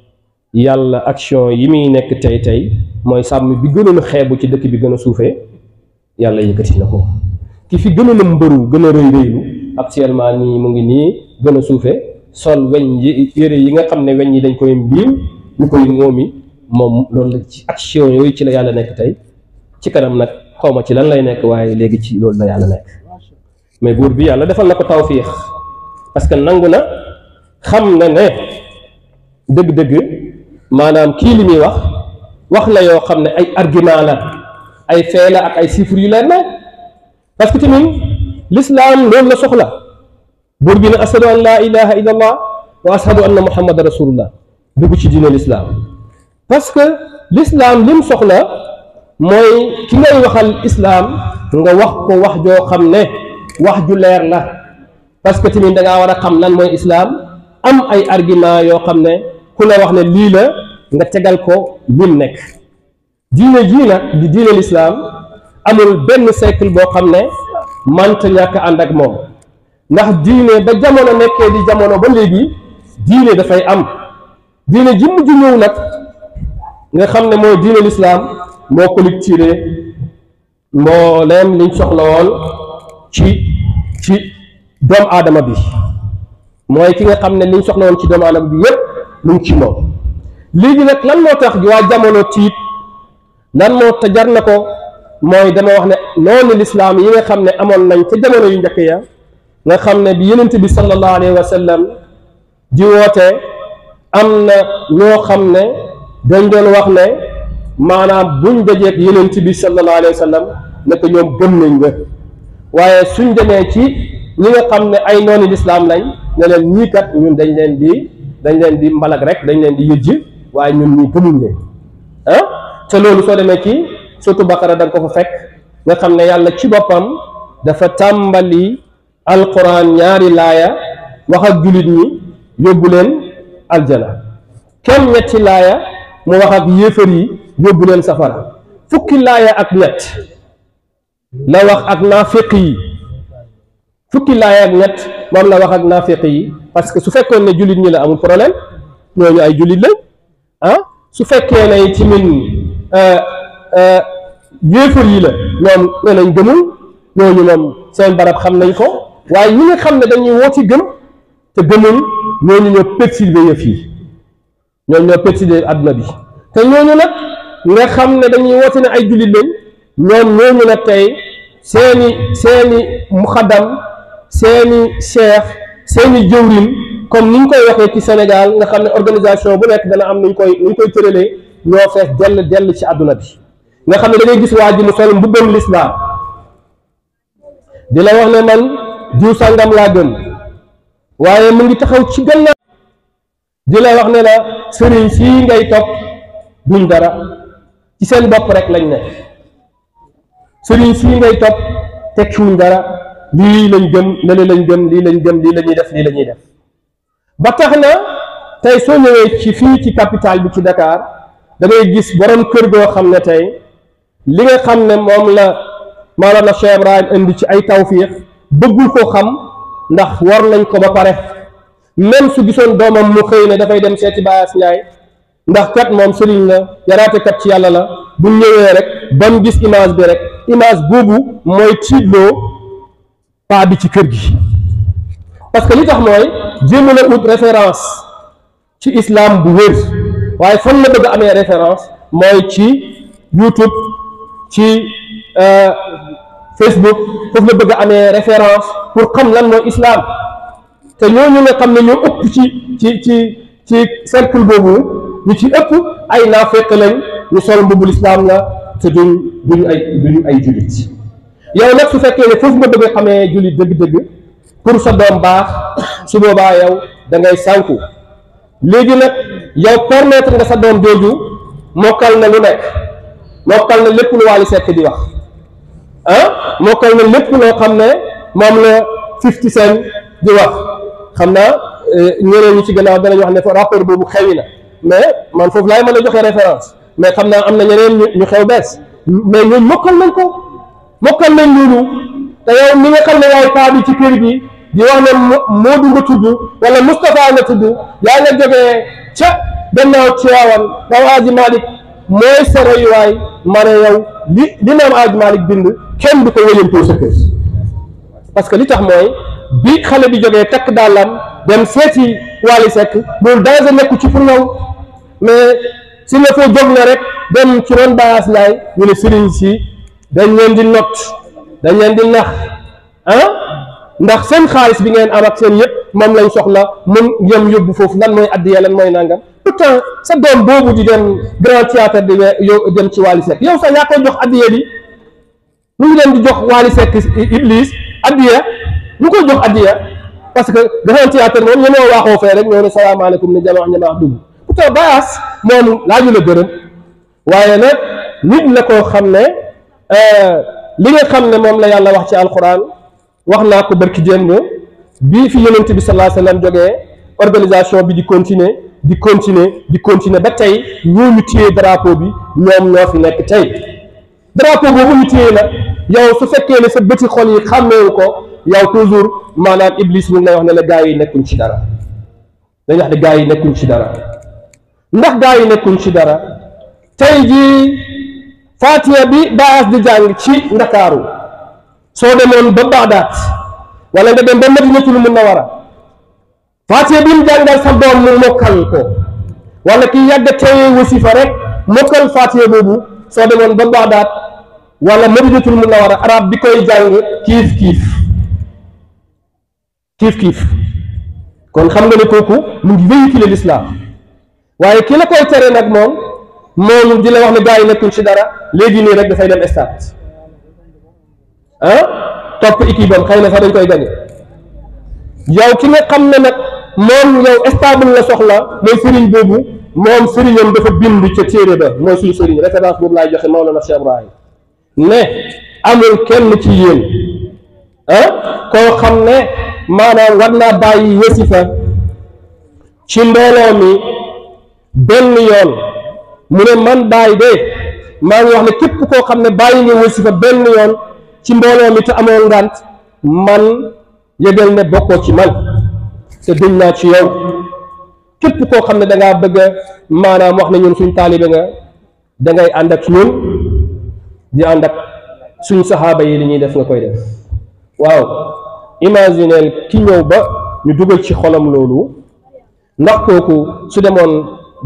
yàlla action yi muy nekk tey mooy sàmm bi gënoon a xeebu ci dëkk bi gën a suufee yàlla yëkkati na ko ki fi gënoon a mbëru gën a rëy rëylu actuellement nii mu ngi nii gën a suufee sol weñ yi yére yi nga xam ne weñ yi dañ koy mbiim ñu koy moomi moom loolu la ci action yooyu ci la yàlla nekk tey ci kanam nag xawma ci lan lay nekk waaye léegi ci loolu la yàlla nekk mais buur bi yàlla defal na ko tawfiix parce que nangu na xam na ne dëgg-dëgg maanaam kii li muy wax la yoo xam ne ay argument la ay fee la ak ay chiffres yu leer na parce que tamit l'islam loolu la soxla buur bi ne ashadu an laa ilaha illa allah wa ashadu anna muhammadan rasulullah dugg ci diine l'islam parce que l'islam lim soxla mooy ki ngay waxal islam nga wax ko wax joo xam ne wax ju leer la parce que tamit da ngaa war a xam lan mooy islam am ay argument yoo xam ne ku la wax ne lii la nga tegal ko lim nekk. diine jii nag di diine l'islam amul benn siècle boo xam ne manta ñàkk ànd ak moom ndax diine ba jamono nekkee di jamono ba léegi diine dafay am. diine ji mujj ñëw nag nga xam ne mooy diine l'islam moo collecté mbooleem liñ soxla woon ci doomu aadama bi mooy ki nga xam ne liñ soxla woon ci doomu aadama bi yépp mu ngi ci moom. léegi nag lan moo tax waa jamono tiit lan moo tax jar na ko mooy dama wax ne noonu l'islam yi nga xam ne amoon nañ ca jamono yu njëkk ya nga xam ne bi yenent bi sallallahu alayhi wa sallam di woote am na ñoo xam ne dañ doon wax ne maanaam buñ dajeek yenent bi sallallahu alayhi wa sallam ne ko ñoom gëm nañ nga waaye suñ demee ci ñi nga xam ne ay noonu lislaam lañ ne leen ñii kat ñun dañ leen di mbalag rek dañ leen di yëjj waaye ñun ñii gëmuñ leen te loolu soo demee ci surtout Baqara da nga ko fa fekk nga xam ne yàlla ci boppam dafa tàmbali alquran ñaari laaya wax ak jullit ñi yóbbu leen aljana kenn ñetti laaya mu wax ak yéefar yi yóbbu leen safara fukki laaya ak ñett la wax ak naafiq yi fukki laaya ak ñett moom la wax ak naafiq yi parce que su fekkoon ne jullit ñi la amul problème ñooñu ay jullit lañ su fekkee ne tamit yéefar yi la ñoom ne nañ gëmul ñooñu moom seen barab xam nañ ko waaye ñi nga xam ne dañuy wooti gëm te gëmul ñooñu ñoo perturbé yëf yi ñooñu ñoo perturbé àdduna bi te ñooñu nag nga xam ne dañuy woote ne ay jullit lañ ñooñu nag tey seeni muxaddam seeni cheikh seeni jëwrin comme ni ñu koy waxee ci Sénégal nga xam ne organisation bu nekk dana am nuñ koy tëralee ñoo fees dell ci àdduna bi nga xam ne da ngay gis waa ji mu sol mbubbam lislaam di la wax ne man diw sàngam laa gëm waaye mu ngi taxaw ci gannaaw di la wax ne la sëriñ sii ngay topp duñ dara ci seen bopp rek lañ nekk sëriñ sii ngay topp tekkiwuñ dara lii lañ gëm lële lañ gëm lii lañ gëm lii la ñuy def lii la ñuy def ba tax na tey soo ñëwee ci fii ci capitale bi ci Dakar da ngay gis borom kër goo xam ne tey li nga xam ne moom la Mawlana Cheikh Ibrahim indi ci ay tawfiix bëggul ko xam ndax war nañ ko ba pare même su gisoon doomam mu xëy ne dafay dem seeti Baas Njaay ndax kat moom sëriñ la yaraate kat ci yàlla la bu ñëwee rek ba mu gis image bi rek image boobu mooy tiitloo paa bi ci kër gi parce que li tax mooy jéem na ut référence ci islam bu wér waaye fan la bëgg a amee référence mooy ci YouTube ci Facebook foofu la bëgg a amee référence pour xam lan mooy islam te ñooñu nga xam ne ñoo ëpp ci cercle boobu ñu ci ëpp ay naafeq lañ ñu sol mbubbul islam la te duñu ay jullit yow nag su fekkee ne foofu nga bëgg a xamee jullit dëgg-dëgg pour sa doom baax su boobaa yow da ngay sànku léegi nag yow permettre nga sa doom jooju mokkal na lu nekk mokkal na lépp lu Wally Seck di wax mokkal na lépp loo xam ne moom la 50 Cent di wax xam naa ñeneen ñi ci gannaaw danañ wax ne fa rapport boobu xewi na mais man foofu laay mën a joxe référence mais xam naa am na ñeneen ñu xew bees mais ñooñu mokkal nañ ko mokkal nañ loolu te yow mi nga xam ne yaay paa bi ci kër gi di wax ne Moodu nga tudd wala Moustapha nga tudd yaa nga jógee ca gannaaw Tiwaawan daw Aji Malick mooy sa royuwaay ma ne yow li Maam Aji Malick bind kenn du ko wëyantoo sa kër parce que li tax mooy bi xale bi jógee takk dàllam dem seeti Wally Seck loolu danger nekku ci pour yow mais si nga foo jóg na rek dem ci ron Baas Njaay ñu ne sëriñ si dañ leen di not dañ leen di nax ndax seen xaalis bi ngeen am ak seen yëpp moom lañ soxla mun yem yóbbu foofu lan mooy addiya lan mooy nangam pourtant sa doom boobu di dem grand théâtre di dem ci Wally Seck yow sax yaa koy jox addiya bi mu ngi leen di jox Wally Seck Iblis addiya ñu koy jox addiya parce que grand théâtre moom ñemoo waaxoo fee rek ñoo ne salaamaaleykum ne ñamaax dugg pourtant Baas moom laaju la gërëm waaye nag nit la koo xam ne li nga xam ne moom la yàlla wax ci alquran wax naa ko barki démb bii fi yonent bi sallallahu alayhi wa sallam jógee organisation bi di continuer ba tey ñooñu téye drapeau bi ñoom ñoo fi nekk tey drapeau boobu ñu téye nag yow su fekkee ne sa bëti xol yi xàmmeewu ko yow toujours maanaam iblis mu ngi lay wax ne la gaa yi nekkuñ ci dara dañuy wax ne gaa yi nekkuñ ci dara ndax gaa yi nekkuñ ci dara tey jii Fatiha bi baas di jàng ci Ndakaaru soo demoon ba Bagdad wala nga dem ba Madinatul Munawwara Fatiha bi mu jàngal sa doom mu mokkal ko wala ki yàgg teewee wasifa rek mokkal Fatiha boobu soo demoon ba Bagdad wala Madinatul Munawwara arab bi koy jàng kiif kon xam nga ne kooku mu ngi véhiculer l'islam waaye ki la koy tere nag moom di la wax ne gaa yi nekkuñ ci dara léegi nii rek dafay dem stade topp équipe am xëy na sax dañ koy gañe yow ki nga xam ne nag moom yow stable la soxla mooy sëriñ boobu moom sëriñam dafa bind ca téere ba mooy suñu sëriñ référence boobu laay joxe Mawlana Cheikh Ibrahim ne amul kenn ci yéen koo xam ne maanaam war naa bàyyi wasifa ci mbooloo mi benn yoon mu ne man bàyyi de maa ngi wax ne képp koo xam ne bàyyi nga wasifa benn yoon ci mbooloo mi te amoo ngant man yëgal ne bokkoo ci man te duñ naa ci yow képp koo xam ne da ngaa bëgg a maanaam wax ne ñun suñ taalibe nga da ngay ànd ak ñun di ànd ak suñ saxaaba yi li ñuy def nga koy def waaw imagineel ki ñëw ba ñu dugal ci xolam loolu ndax kooku su demoon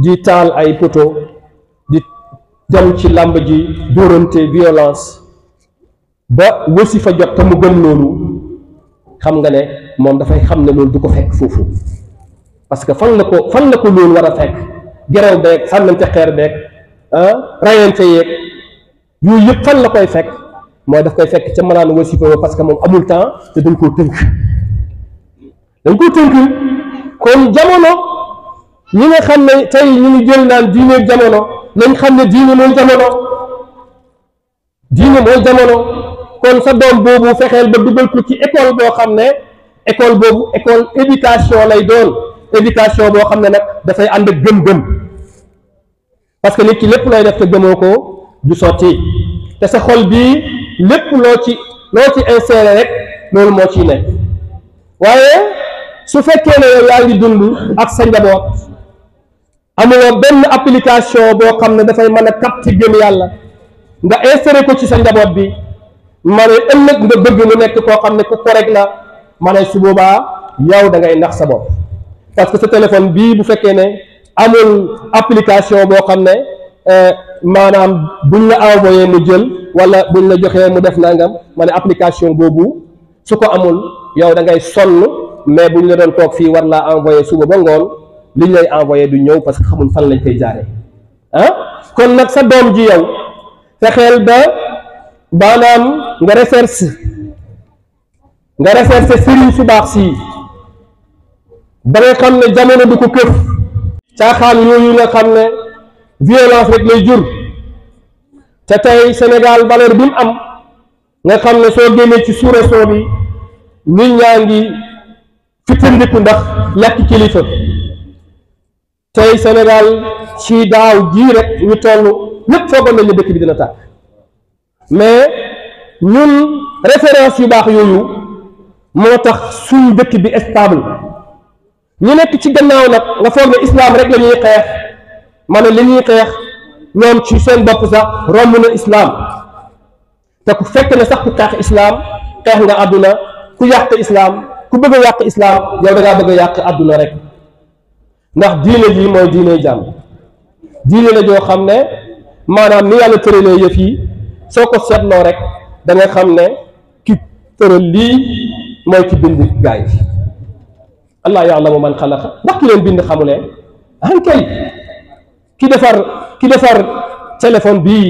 di taal ay poto di dem ci làmb ji dóorante violence ba wasifa jot te mu gëm loolu xam nga ne moom dafay xam ne loolu du ko fekk foofu parce que fan la ko loolu war a fekk gerew beeg sànnante xeer beeg rayante yeeg yooyu yëpp fan la koy fekk mooy daf koy fekk ca mënaan wasifa ba parce que moom amul temps te dañ koo tënk kon jamono ñi nga xam ne tey ñu ngi jël naan diine jamono nañ xam ne diine mooy jamono kon sa doom boobu fexeel ba dugal ko ci école boo xam ne école boobu école éducation lay doon éducation boo xam ne nag dafay ànd ak gëm-gëm parce que nit ki lépp looy def te gëmoo ko du sotti te sa xol bii lépp loo ci inséré rek loolu moo ciy nekk waaye su fekkee ne yow yaa ngi dund ak sa njaboot amuloo benn application boo xam ne dafay mën a capter gëm yàlla nga inséré ko ci sa njaboot bi ma ne ëllëg nga bëgg mu nekk koo xam ne ku correct la ma ne su boobaa yow da ngay nax sa bopp parce que sa téléphone bii bu fekkee ne amul application boo xam ne maanaam buñ la envoyé mu jël wala buñ la joxee mu def nangam ma ne application boobu su ko amul yow da ngay sonn mais buñ la doon toog fii war laa envoyé suba ba ngoon liñ lay envoyé du ñëw parce que xamul fan lañ koy jaaree kon nag sa doom ji yow fexeel ba maanaam nga recherche sëriñ su baax sii ba nga xam ne jamono du ko këf caaxaan yooyu nga xam ne violence rek lay jur te tey Sénégal valeur bi mu am nga xam ne soo génnee ci sous-région bi nit ñaa ngi fitandiku ndax yàq kilifa tey Sénégal ci daaw jii rek ñu toll ñëpp foogoon nañ ne dëkk bi dina tàkk mais ñun référence yu baax yooyu moo tax suñ dëkk bi stable ñu nekk ci gannaaw nag nga foog ne islam rek la ñuy xeex ma ne li ñuy xeex ñoom ci seen bopp sax romb na islam te ku fekk ne sax ku xeex islam xeex nga àdduna ku yàq islam ku bëgg a yàq islam yow da ngaa bëgg a yàq àdduna rek ndax diine ji mooy diine jàmm diine la joo xam ne maanaam ni yàlla tëralee yëf yi soo ko seetloo rek da nga xam ne ki tëral lii mooy ki bind gaa yi allah yaalamu man xalaqa ndax ki leen bind xamulee ankay ki defar téléphone bii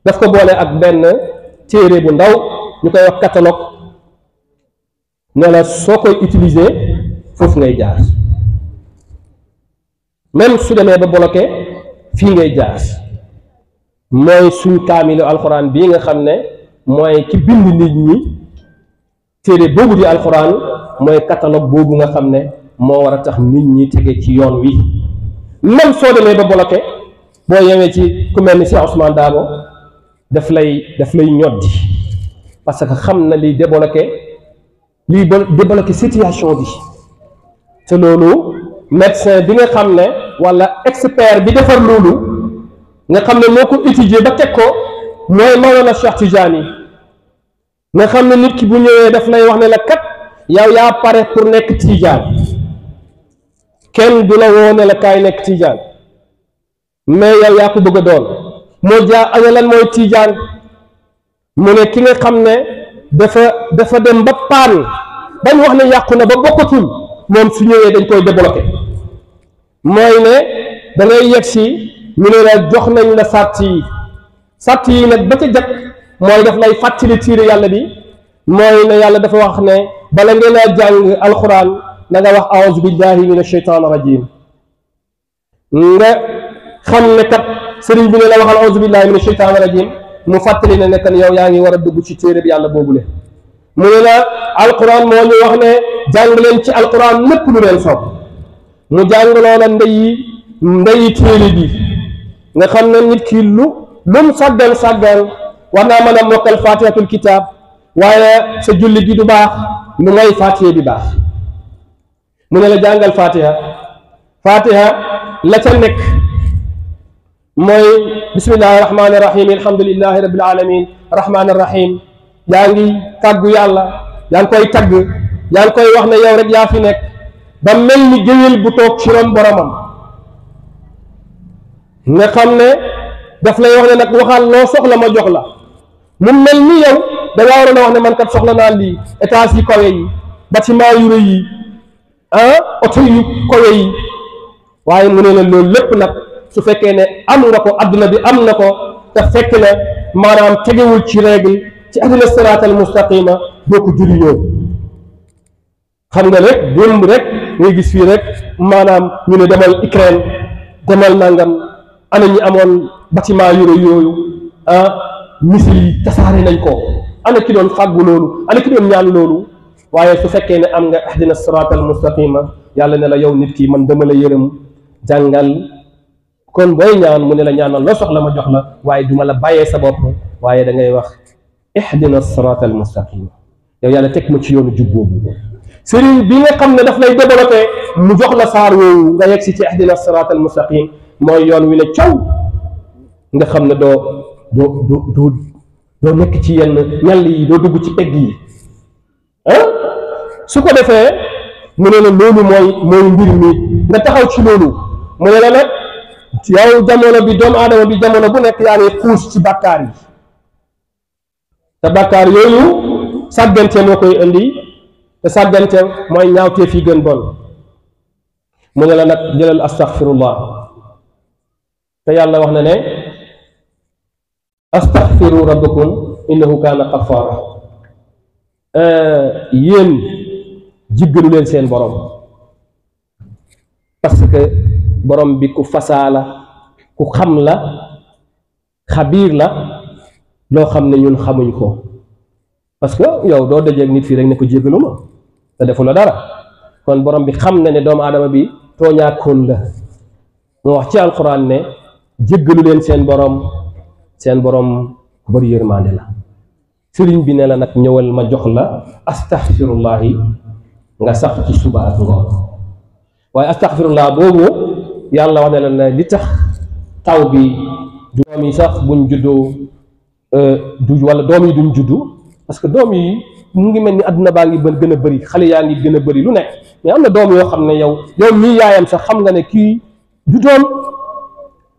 daf ko boole ak benn téere bu ndaw ñu koy wax catalogue ne la soo koy utiliser foofu ngay jaar même su demee ba bloqué fii ngay jaar mooy suñ kaamilu alxuraan bii nga xam ne mooy ki bind nit ñi téere boobu di alquran mooy catalogue boobu nga xam ne moo war a tax nit ñi tege ci yoon wi. même soo demee ba bloqué boo yewee ci ku mel ni Cheikh Ousmane Dabo daf lay ñoddi parce que xam na liy débloqué situation bi te loolu médecin bi nga xam ne wala expert bi defar loolu nga xam ne moo ko étudier ba teg ko mooy Mawlana Cheikh Tidiane nga xam ne nit ki bu ñëwee daf lay wax ne la kat yow yaa pare pour nekk Tidiane kenn du la woo ne la kaay nekk Tidiane mais yow yaa ko bëgg a doon moo jaa ana lan mooy Tidiane mu ne ki nga xam ne dafa dem ba paan bañ wax ne yàqu na ba bokkatul moom su ñëwee dañ koy débloqué mooy ne da ngay yegg si ñu ne la jox nañ la sàtt yi nag ba ca jëkk mooy daf lay fàttali tiiri yàlla bi mooy ne yàlla dafa wax ne bala ngeen a jàng alquran na nga wax aouzu billahi min asheytan rajim nga xam ne kat sëriñ bi ne la waxal aouzu billahi min asheytan rajim mu fàttali ne kan yow yaa ngi war a dugg ci téere bi yàlla boobule mu ne la alquran moo ñu wax ne jàng leen ci alquran lépp lu leen soob mu jàng loola ndeyi téere bi nga xam ne nit ki lum sàggan war naa mën a mokkal fatihatul kitab waaye sa julli gi du baax lu ngay fatiha bi baax mu ne la jàngal fatiha la ca nekk mooy bismillahi rahmani rahim alhamdulillahi rabbil alamin rahmani rahim yaa ngi tàggu yàlla yaa ngi koy tagg yaa ngi koy wax ne yow rek yaa fi nekk ba mel ni géwél bu toog ci ron boromam nga xam ne daf lay wax ne nag waxal loo soxla ma jox la mu mel ni yow da ngaa waroon a wax ne man kat soxla naa lii étage yi kawe yi bâtiment yu rëy yi oto yu kawe yi waaye mu ne la loolu lépp nag su fekkee ne am nga ko adduna bi am na ko te fekk ne maanaam tegewul ci règle ci ahdina siraat al mustaqima boo ko jëriñoo xam nga rek démb rek ngay gis fii rek maanaam ñu ne demal Ukraine demal nangam ana ñi amoon bâtiment yu rëy yooyu misil yi tasaare nañ ko ana ki doon fàggu loolu ana ki doon ñaan loolu waaye su fekkee ne am nga ahdina siraat al mustaqima yàlla ne la yow nit ki man dama la yërëm jàngal kon booy ñaan mu ne la ñaanal loo soxla ma jox la waaye duma la bàyyee sa bopp waaye da ngay wax ihdina siraat al mustaqima yow yàlla teg ma ci yoonu jub boobu sëriñ bi nga xam ne daf lay développé mu jox la saar woowu nga yegg si ci ihdina siraat al mustaqim mooy yoon wi ne caw nga xam ne doo nekk ci yenn ñal yi doo dugg ci pegg yi su ko defee mu ne la loolu mooy mbir mi nga taxaw ci loolu mu ne la nag yow jamono bi doomu aadama bi jamono bu nekk yaa ngi xuus ci bàkkaar yi te bàkkaar yooyu sàggante moo koy indi te sàggante mooy ñaawteef yi gën bon mu ne la nag jëlal astaghfirullah te yàlla wax na ne astaghfiru rabbakum innahu kaana ghaffara yéen jiggalu leen seen borom parce que borom bi ku fasaa la ku xam la xabiir la loo xam ne ñun xamuñ ko parce que yow doo dajeeg nit fii rek ne ko jéggalu ma te defu la dara kon borom bi xam na ne doomu aadama bi tooñaakoon la moo wax ci alquran ne jéggalu leen seen borom ku bari yërmande la sëriñ bi ne la nag ñëwal ma jox la astaghfirullahi nga sax ci suba ak ngoon waaye astaghfirullah boobu yàlla wax ne la ne li tax taw bi doom yi sax buñ juddoo wala doom yi duñ juddu parce que doom yi mu ngi mel ni àdduna baa ngi gën a bëri xale yaa ngi gën a bëri lu nekk mais am na doom yoo xam ne yow mii yaayam sax xam nga ne kii du doom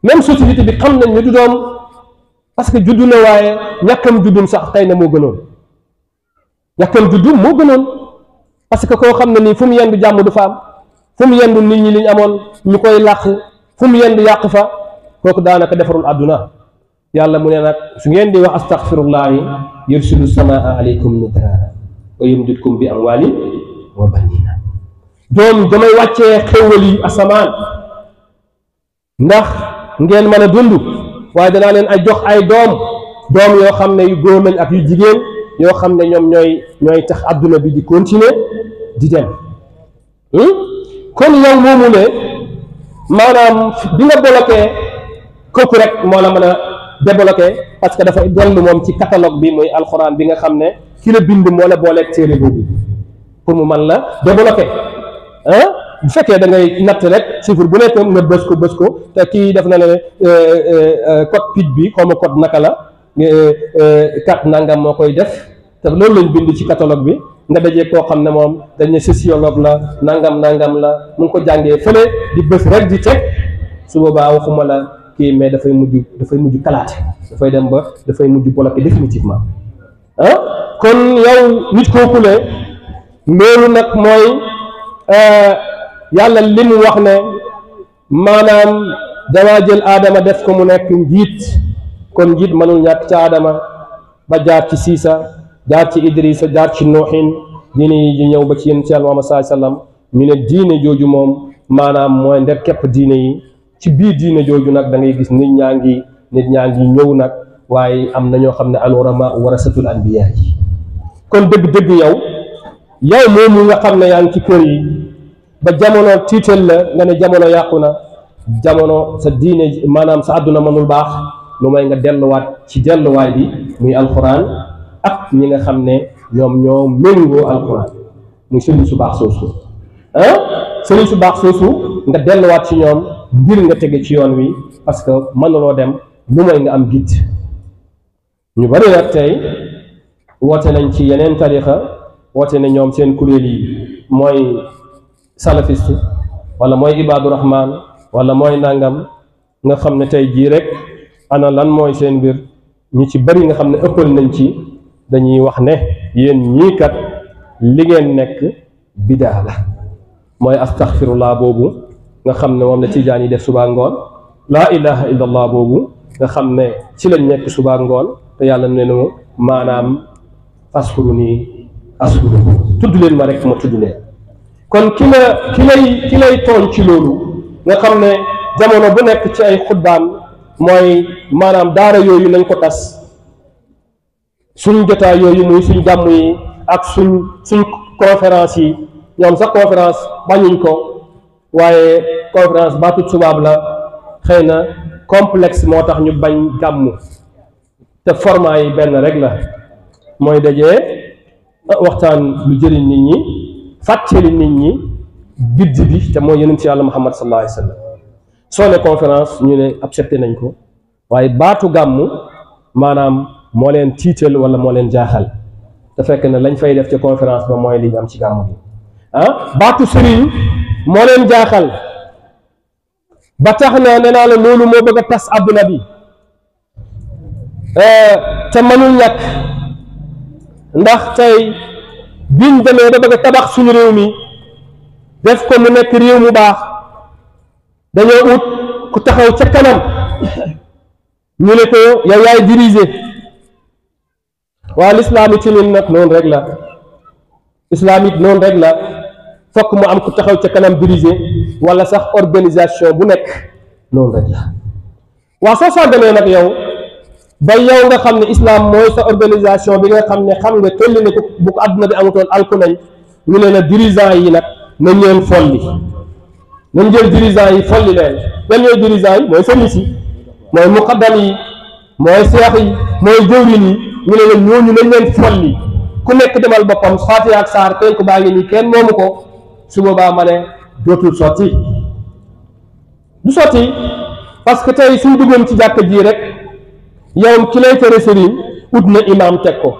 même société bi xam nañ ne du doom parce que juddu na waaye ñàkkam juddum sax tey na moo gënoon ñàkkam juddum moo gënoon parce que koo xam ne nii fu mu yendu jàmm du fa am fu mu yendu nit ñi liñ amoon ñu koy làq fu mu yendu yàq fa kooku daanaka defarul àdduna yàlla mu ne nag su ngeen di wax astaghfirullahi yursilu samaa aleykum midraara wa yumdidkum bi amwaalin wa baniina doom damay wàccee xéwal yi asamaan ndax ngeen mën a dund waaye danaa leen ay jox ay doom yoo xam ne yu góor lañ ak yu jigéen yoo xam ne ñoom ñooy tax adduna bi di continuer di dem kon yow moomu ne maanaam bi nga bloqué kooku rek moo la mën a débloqué parce que dafa dellu moom ci catalogue bi muy alxuraan bi nga xam ne ki la bind moo la booleeg téere boobu pour mu mën la débloqué bu fekkee da ngay natt rek chiffre bu nekk nga bës ko te kii def na ne code PID bi xaw ma code naka la 4 nangam moo koy def te loolu lañ bind ci catalogue bi nga dajee koo xam ne moom dañ ne sociologue la nangam la mu ngi ko jàngee fële di bës rek di teg su boobaa waxuma la kii mais dafay mujj kalaate dafay mujj bloqué définitivement kon yow nit kooku ne loolu nag mooy yàlla li mu wax ne maanaam damaa jël aadama def ko mu nekk njiit kon njiit mënul ñàkk ci aadama ba jaar ci siisa jaar ci idrisa jaar ci nuuxin diine yi di ñëw ba ci yéen ci yàlla Muhammad sallallahu alayhi wasallam ñu ne diine jooju moom maanaam mooy nder képp diine yi ci biir diine jooju nag da ngay gis nit ñaa ngi ñëw nag waaye am na ñoo xam ne al ulama warasatul anbiya yi kon dëgg-dëgg yow moomu nga xam ne yaa ngi ci kër yi ba jamono tiital la nga ne jamono yàqu na jamono sa diine maanaam sa àdduna mënul baax lu may nga delluwaat ci delluwaay bi muy alquran ak ñi nga xam ne ñoo méngoo alquran muy sëriñ su baax soosu sëriñ su baax soosu nga delluwaat ci ñoom ngir nga tege ci yoon wi parce que mënuloo dem lu may nga am gitt ñu bari nag tey woote nañ ci yeneen tarixa woote ne ñoom seen kuréel yi mooy salafiste wala mooy ibaadu rahman wala mooy nangam nga xam ne tey jii rek ana lan mooy seen mbir ñu ci bari nga xam ne ëppal nañ ci dañuy wax ne yéen ñii kat li ngeen nekk bidaa la mooy astaghfirullah boobu nga xam ne moom la tijaan yi def suba ngoon laa ilaha illa allah boobu nga xam ne ci lañ nekk suba ngoon te yàlla ne nu maanaam askuru nii askuru tudd leen ma rek ma tudd leen kon ki lay tooñ ci loolu nga xam ne jamono bu nekk ci ay xutbaan mooy maanaam daara yooyu nañ ko tas suñ jotaay yooyu muy suñ gàmm yi ak suñ conférence yi ñoom sax conférence bañuñ ko waaye conférence baatut tubaab la xëy na complexe moo tax ñu bañ gàmmu te format yi benn rek la mooy dajee waxtaan lu jëriñ nit ñi fàttali nit ñi bidd bi te mooy yonent ci yàlla Muhammad sallallahu alayhi wa sallam soo ne conférence ñu ne accepté nañ ko waaye baatu gàmmu maanaam moo leen tiital wala moo leen jaaxal te fekk na lañ fay def ca conférence ba mooy li ñu am ci gàmmu bi baatu sëriñ moo leen jaaxal ba tax na nee naa la loolu moo bëgg a tas àdduna bi te mënul ñàkk ndax tey biñ demee ba bëgg a tabax suñu réew mi def ko mu nekk réew mu baax dañoo ut ku taxaw ca kanam ñu ne ko yow yaay diriger waa l'islam it nag noonu rek la islam it noonu rek la fokk mu am ku taxaw ca kanam diriger wala sax organisation bu nekk noonu rek la waa soo sàgganee nag yow ba yow nga xam ne islam mooy sa organisation bi nga xam ne xam nga tolli ne ko bu ko àdduna bi amutoon alku nañ ñu ne la dirigeant yi nag nañ leen folli nañ jël dirigeant yi folli leen yan ñooy dirigeant yi mooy sëriñ si mooy muqaddam yi mooy seex yi mooy jëwrin yi ñu ne leen ñooñu nañ leen folli ku nekk demal boppam Faatiha ak saar penku baa ngi nii kenn moomu ko su boobaa ma ne dootul sotti du sotti parce que tey suñ duggoon ci jàkk ji rek yow ki lay tere sëriñ ut na imaam teg ko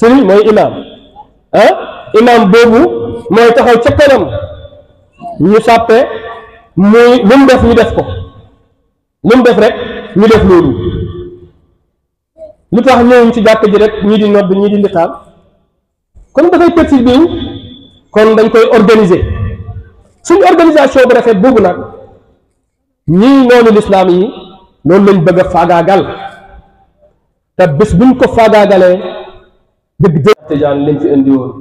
sëriñ mooy imaam imaam boobu mooy taxaw ca kanam ñu sàppe muy lu mu def ñu def ko lu mu def rek ñu def loolu lu tax ñëwuñ ci jàkk ji rek ñii di nodd ñii di liqaam kon dafay petit bi kon dañ koy organiser suñu organisation bu rafet boobu nag ñii noonu lislaam yi loolu lañ bëgg a faagaagal te bés buñ ko faagaagalee dëgg dëgg tijaan lañ fi indi woon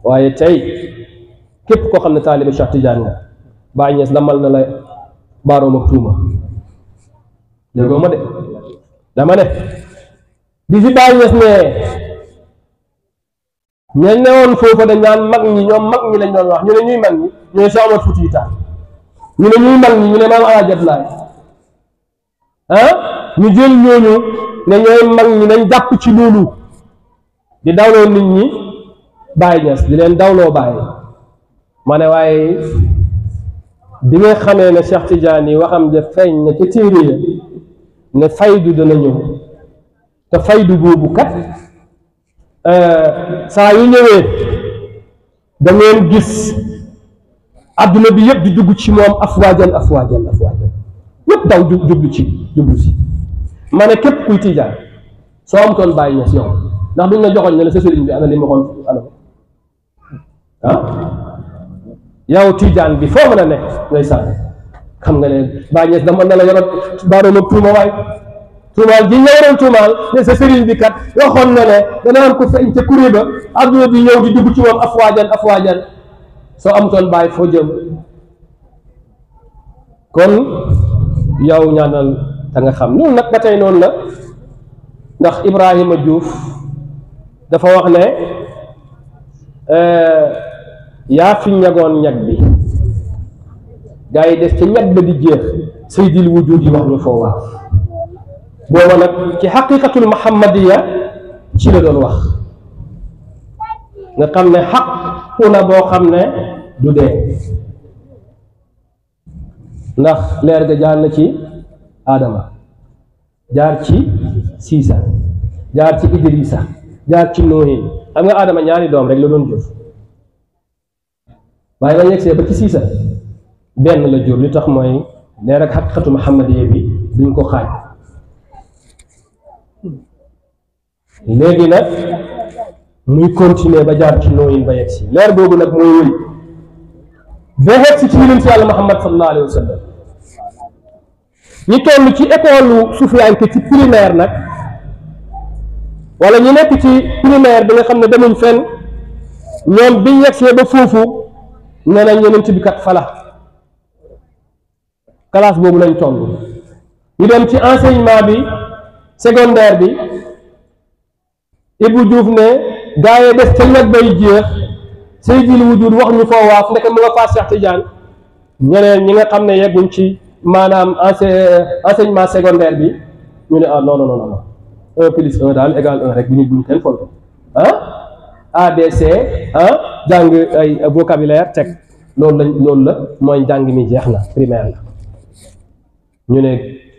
waaye tey képp koo xam ne taaliba Cheikh Tidiane nga Baay Ñas lamal na la baaroom ak tuuma déggoo ma de dama ne bi fi Baay Ñas ne ña newoon foofa dañ naan mag ñi ñoom mag ñi lañ doon wax ñu ne ñuy mag ñi ñu ne Cheikh Omar Foutiyou Tall ñu ne ñuy mag ñi ñu ne Maam Alaaji Abdoulaye ñu jël ñooñu ne ñooy mag ñi nañ jàpp ci loolu di dawloo nit ñi Baay Ñas di leen dawloo Baay ma ne waaye bi nga xamee ne Cheikh Tidiane yi waxam ja feeñ na ca téere ya ne faydu dana ñëw te faydu boobu kat saa yu ñëwee da ngeen gis adduna bi yëpp di dugg ci moom afwaajan yëpp daw jublu si ma ne képp kuy Tijaan soo am toon Baay Ñas yow ndax duñ la joxoñ ne la sa sëriñ bi ana li ma xoon ana yow Tijaan bi foo mën a nekk ngay sànni xam nga ne Baay Ñas dama na la yoroon baaroom tuuma waay tuumaal ji nga waroon tuumaal ne sa sëriñ bi kat waxoon na ne dana am ko feeñ ca kuré ba adduna bi ñëw di dugg ci moom afwaajan soo am toon Baay foo jëm kon yow ñaanal te nga xam loolu nag ba tey noonu la ndax Ibrahima Diouf dafa wax ne yaa fi ñagoon ñag bi gaa yi des ca ñag ba di jeex saydil wujud yi wax ñu foo waaf booba nag ci xaqiqatul muhammadiya ci la doon wax nga xam ne xaqu la boo xam ne du dee ndax leer ga jaar na ci Adama jaar ci Siisa jaar ci Idrissa jaar ci Noohin xam nga Adama ñaari doom rek la doon jur waaye ba yegsee ba ci Siisa benn la jur li tax mooy leer ak xaqiqatu muhammadiya bi duñ ko xaaj léegi nag muy continuer ba jaar ci Noohin ba yegsi leer boobu nag mooy wéy ba yegsi ci yonent Yàlla Muhammad sallallahu alayhi wa sallam ñi toll ci école suufiyanke ci primaire nag wala ñu nekk ci primaire bi nga xam ne demuñ fenn ñoom biñ yegsee ba foofu nee nañ yonent bi kat fala classe boobu lañ toll ñu dem ci enseignement bi secondaire bi Ibou Diouf ne gaa yi des ca ñag bay jeex sayyidil wujud wax ñu foo waaf ndeke mu nga faa Cheikh Tidiane ñeneen ñi nga xam ne yegguñ ci maanaam enseignement secondaire bi ñu ne ah non 1 plus 1 daal égal 1 rek bu ñu kenn fonto ABC jàng ay vocabulaire teg loolu la mooy njàng mi jeex na primaire la ñu ne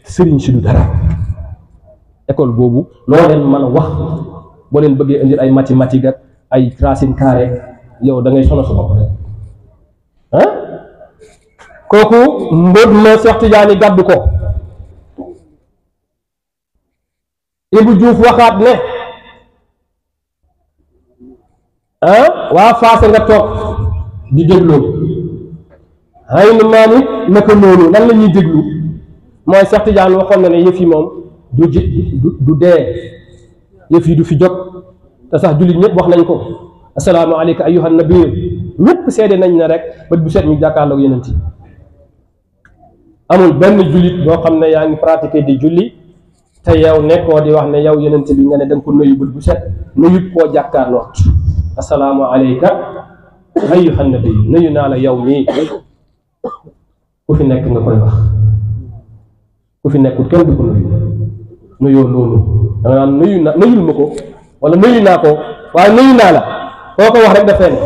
sëriñ si du dara école boobu loolu leen mën a wax boo leen bëggee indil ay mathématiques ak ay racine carrée yow da ngay sono sa bopp rek kooku mbóot ma Cheikh Tidiane gàddu ko Ibou Diouf waxaat ne waa Faase nga toog di dégloo xëy na maam it naka noonu lan la ñuy déglu mooy Cheikh Tidiane waxoon na ne yëf yi moom du dee yëf yi du fi jóg te sax jullit ñëpp wax nañ ko assalaamu aleyka ayyuhan nabiy ñëpp seede nañ ne rek bët bu set ñu jàkkaarloog yeneen yi amul benn jullit boo xam ne yaa ngi pratiquer di julli te yow nekkoo di wax ne yow yeneen bi nga ne da nga ko nuyu bët bu set nuyu koo jàkkaarloo assalaamu aleyka ayyuhan nabiy nuyu naa la yow mii ku fi nekk nga koy wax ku fi nekkul kenn du ko nuyoo noonu da nga naan nuyul ma ko wala nuyu naa ko waaye nuyu naa la koo ko wax rek dafee ne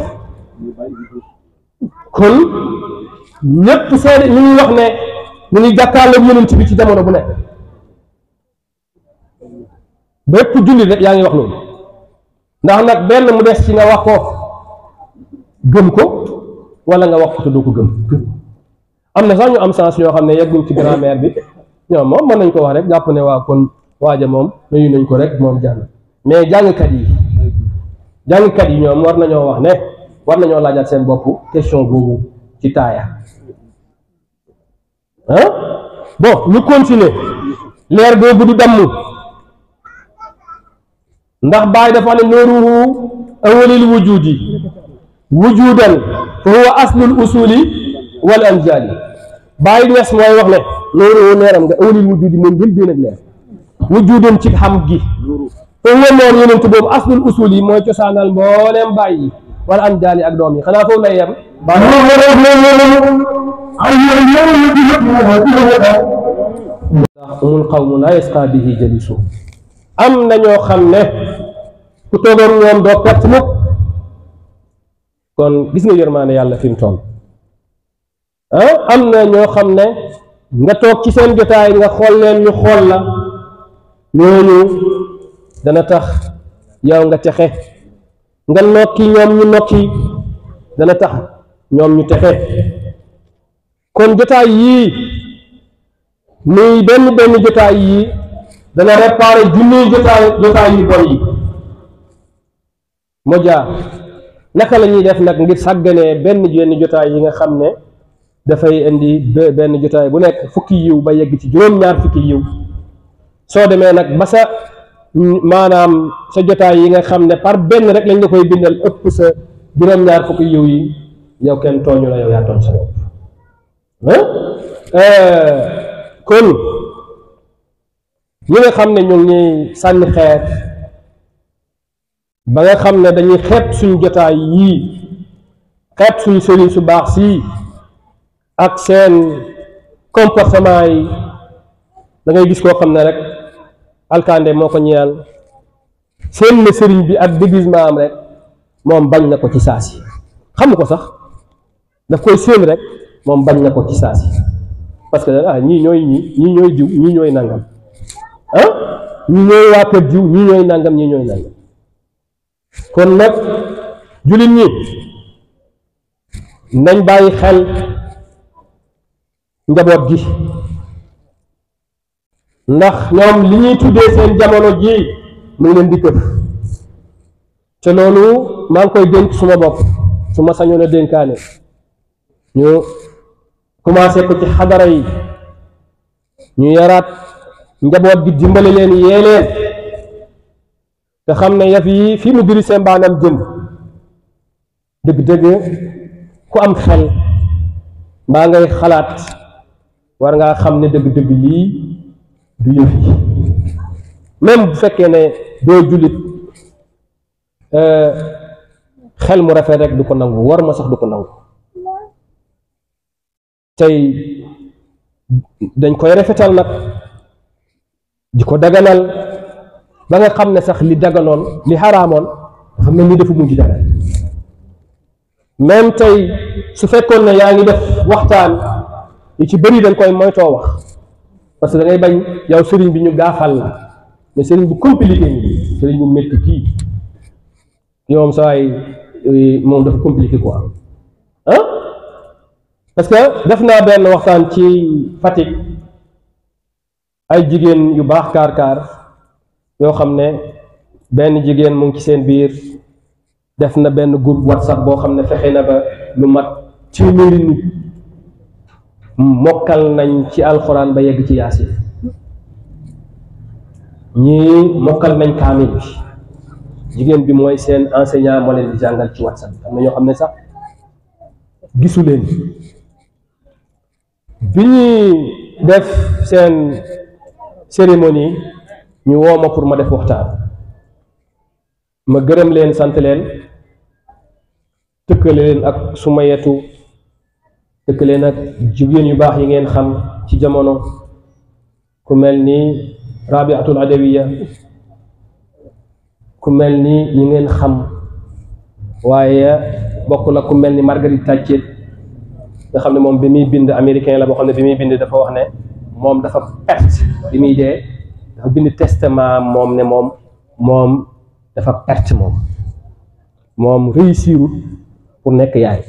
kon ñëpp seede ñu ngi wax ne ñu ngi jàkkaarloog yonent bi ci jamono bu nekk bépp jullit rek yaa ngi wax loolu ndax nag benn mu des ci nga wax ko gëm ko wala nga wax ko te doo ko gëm am na sax ñu am sens ñoo xam ne yegguñ ci grammaire bi ñoom moom mën nañ ko wax rek jàpp ne waa kon waaja moom nuyu nañ ko rek moom jàng mais jàngkat yi ñoom war nañoo wax ne war nañoo laajaat seen bopp question boobu ci taaya bon ñu continuer leer boobu du damm ndax Baay dafa ne nooruhu awwalil wujudi wujudan fa huwa aslul usuli wal anjali Baay Ñas mooy wax ne nooruhu leeram nga awwalil wujudi moom jël benn ak leer wujudan ci xam gi te moom yonent boobu aslul usul yi mooy cosaanal mbooleem bàyyi wala an jaali ak doom yi xanaa foofu lay yem umul qawmu la yasqa bihi jalisu am na ñoo xam ne ku toogoon ñoom doo perte mukk kon gis nga yërmaane yàlla fi mu toll am na ñoo xam ne nga toog ci seen jotaay nga xool leen ñu xool la ñooñu dana tax yow nga texe nga nokki ñoom ñu nokki dana tax ñoom ñu texe kon jotaay yii muy benn jotaay yii dana réparé junniy jotaay yu bon yi moo jaar naka la ñuy def nag ngir sàgganee benn jotaay yi nga xam ne dafay indi benn jotaay bu nekk fukki yiw ba yegg ci juróom-ñaar fukki yiw soo demee nag ba sa maanaam sa jotaay yi nga xam ne par benn rek lañ la koy bindal ëpp sa juróom-ñaar fukki yiw yi yow kenn tooñu la yow yaa tooñ sa bopp kon ñi nga xam ne ñu ngi sànni xeer ba nga xam ne dañuy xeeb suñ jotaay yii xeeb suñ sëriñ su baax sii ak seen comportement yi da ngay gis koo xam ne rek alkande moo ko ñeel seen na sëriñ bi ak déguisement am rek moom bañ na ko ci saasi xamu ko sax daf koy séen rek moom bañ na ko ci saasi parce que ñii ñooy diw ñii ñooy nangam ñii ñooy waa kër diw ñii ñooy nangam ñii ñooy nangam kon nag jullit ñi nañ bàyyi xel njaboot gi ndax ñoom li ñuy tuddee seen jamono ji mu ngi leen di këf te loolu maa ngi koy dénk suma bopp su ma sañoon a dénkaane ñu commencé ko ci xadara yi ñu yaraat njaboot gi dimbale leen yee leen te xam ne yaf yi fi mu diri seen baanam jëm dëgg-dëgg ku am xel mbaa ngay xalaat war ngaa xam ne dëgg-dëgg lii du yëf yi même bu fekkee ne doo jullit xel mu rafet rek du ko nangu war ma sax du ko nangu tey dañ koy rafetal nag di ko daganal ba nga xam ne sax li daganoon li xaraamoon dafa mel ni dafa mujj dagal même tey su fekkoon ne yaa ngi def waxtaan yi ci bëri dañ koy moytoo wax parce que da ngay bañ yow sëriñ bi ñu gaafal la mais sëriñ bu compliqué nii sëriñ bu métti kii moom saa yi moom dafa compliqué quoi parce que def naa benn waxtaan ci Fatick ay jigéen yu baax kaar yoo xam ne benn jigéen mu ngi ci seen biir def na benn groupe WhatsApp boo xam ne fexe na ba lu mat téeméeri nit mokkal nañ ci alxuraan ba yegg ci yaasin ñii mokkal nañ kaamil bi jigéen bi mooy seen enseignant moo leen di jàngal ci WhatsApp bi am na ñoo xam ne sax gisu leen bi ñuy def seen cérémonie ñu woo ma pour ma def waxtaan ma gërëm leen sant leen tëkkale leen ak Sumayatu tëkkale leen ak jigéen yu baax yi ngeen xam ci jamono ku mel ni Rabiatul Adawiya ku mel ni ñi ngeen xam waaye bokk la ku mel ni Marguerite Thatcher nga xam ne moom bi muy bind américain la boo xam ne bi muy bind dafa wax ne moom dafa perte bi muy dee dafa bind testament moom ne moom dafa perte moom réussirut pour nekk yaay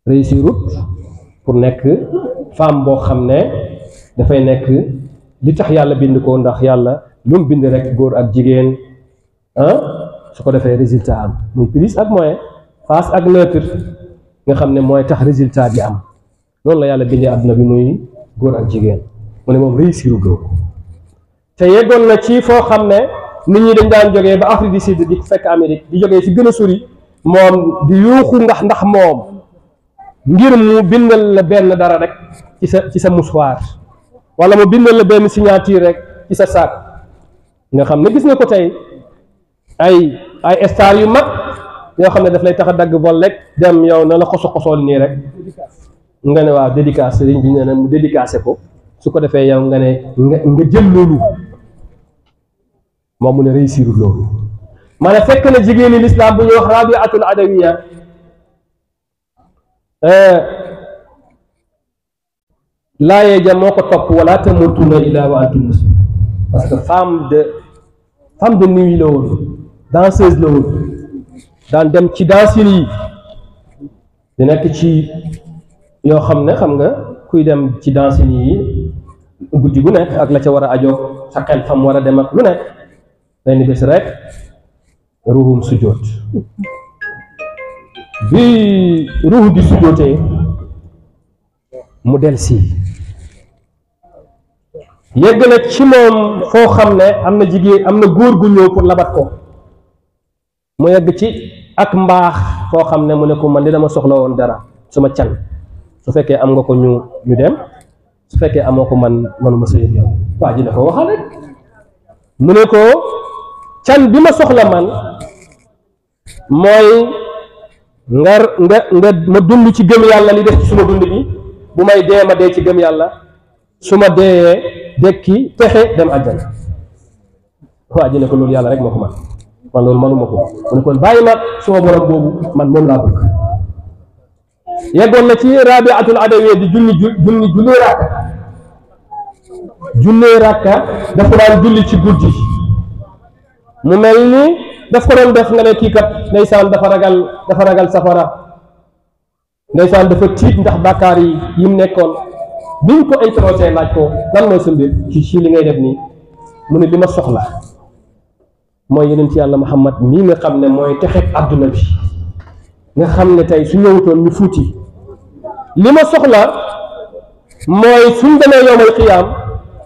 réussirut pour nekk femme boo xam ne dafay nekk li tax yàlla bind ko ndax yàlla lu mu bind rek góor ak jigéen su ko defee résultat am muy plus ak moyen face ak neutre nga xam ne mooy tax résultat bi am loolu la yàlla bindee àdduna bi muy góor ak jigéen mu ne moom réussiru góor te yeggoon na ci foo xam ne nit ñi dañ daan jógee ba Afrique du Sud di fekk Amérique di jógee ci gën a sori moom di yuuxu ndax moom ngir mu bindal la benn dara rek ci sa mouchoir wala mu bindal la benn signature rek ci sa sac nga xam ne gis nga ko tey ay star yu mag yoo xam ne daf lay tax a dagg vol rek dem yow na la xosool nii rek nga ne waaw dédicace sëriñ bi nee na mu dédicacé ko su ko defee yow nga ne nga jël loolu moom mu ne réussir loolu maanaam fekk na jigéeni l'islam bu ñuy wax Rabiatul Adawiya laayee ja moo ko topp wala tamutunna illa wa antum muslimun parce que femme de nuit la woon danseuse la woon daan dem ci dansin yi di nekk ci yoo xam ne xam nga kuy dem ci dansin yi guddi gu nekk ak la ca war a ajoo sa xel fam war a dem ak lu nekk benn bés rek ruuxum sujjóot bi ruux di sujjóotee mu del si yegg na ci moom foo xam ne am na jigéen am na góor gu ñëw pour labat ko mu yegg ci ak mbaax foo xam ne mu ne ko man di dama soxla woon dara suma can su fekkee am nga ko ñu dem su fekkee amoo ko manuma sëy yow waa ji ne ko waxal rek mu ne ko can bi ma soxla man mooy nga ma dund ci gëm yàlla li def ci suma dund bi bu may dee ma dee ci gëm yàlla su ma deeyee dekki texe dem àjjana waa ji ne ko loolu yàlla rek moo ko man loolu manuma ko mu ne kon bàyyi ma suma borom boobu man moom laa bëgg yeggoon na ci Rabiatul Adawiya di junni rakka dafa daan julli ci guddi mu mel ni daf ko doon def nga ne kii kat ndeysaan dafa ragal safara ndeysaan dafa tiit ndax bàkkaar yi mu nekkoon biñ ko introsé laaj ko lan mooy sa mbir ci li ngay def nii mu ne li ma soxla mooy yeneen ci yàlla Muhammad mii nga xam ne mooy texeeg àdduna bi nga xam ne tey su ñëwutoon ñu fuuti li ma soxla mooy suñ demee yowmal xiyaam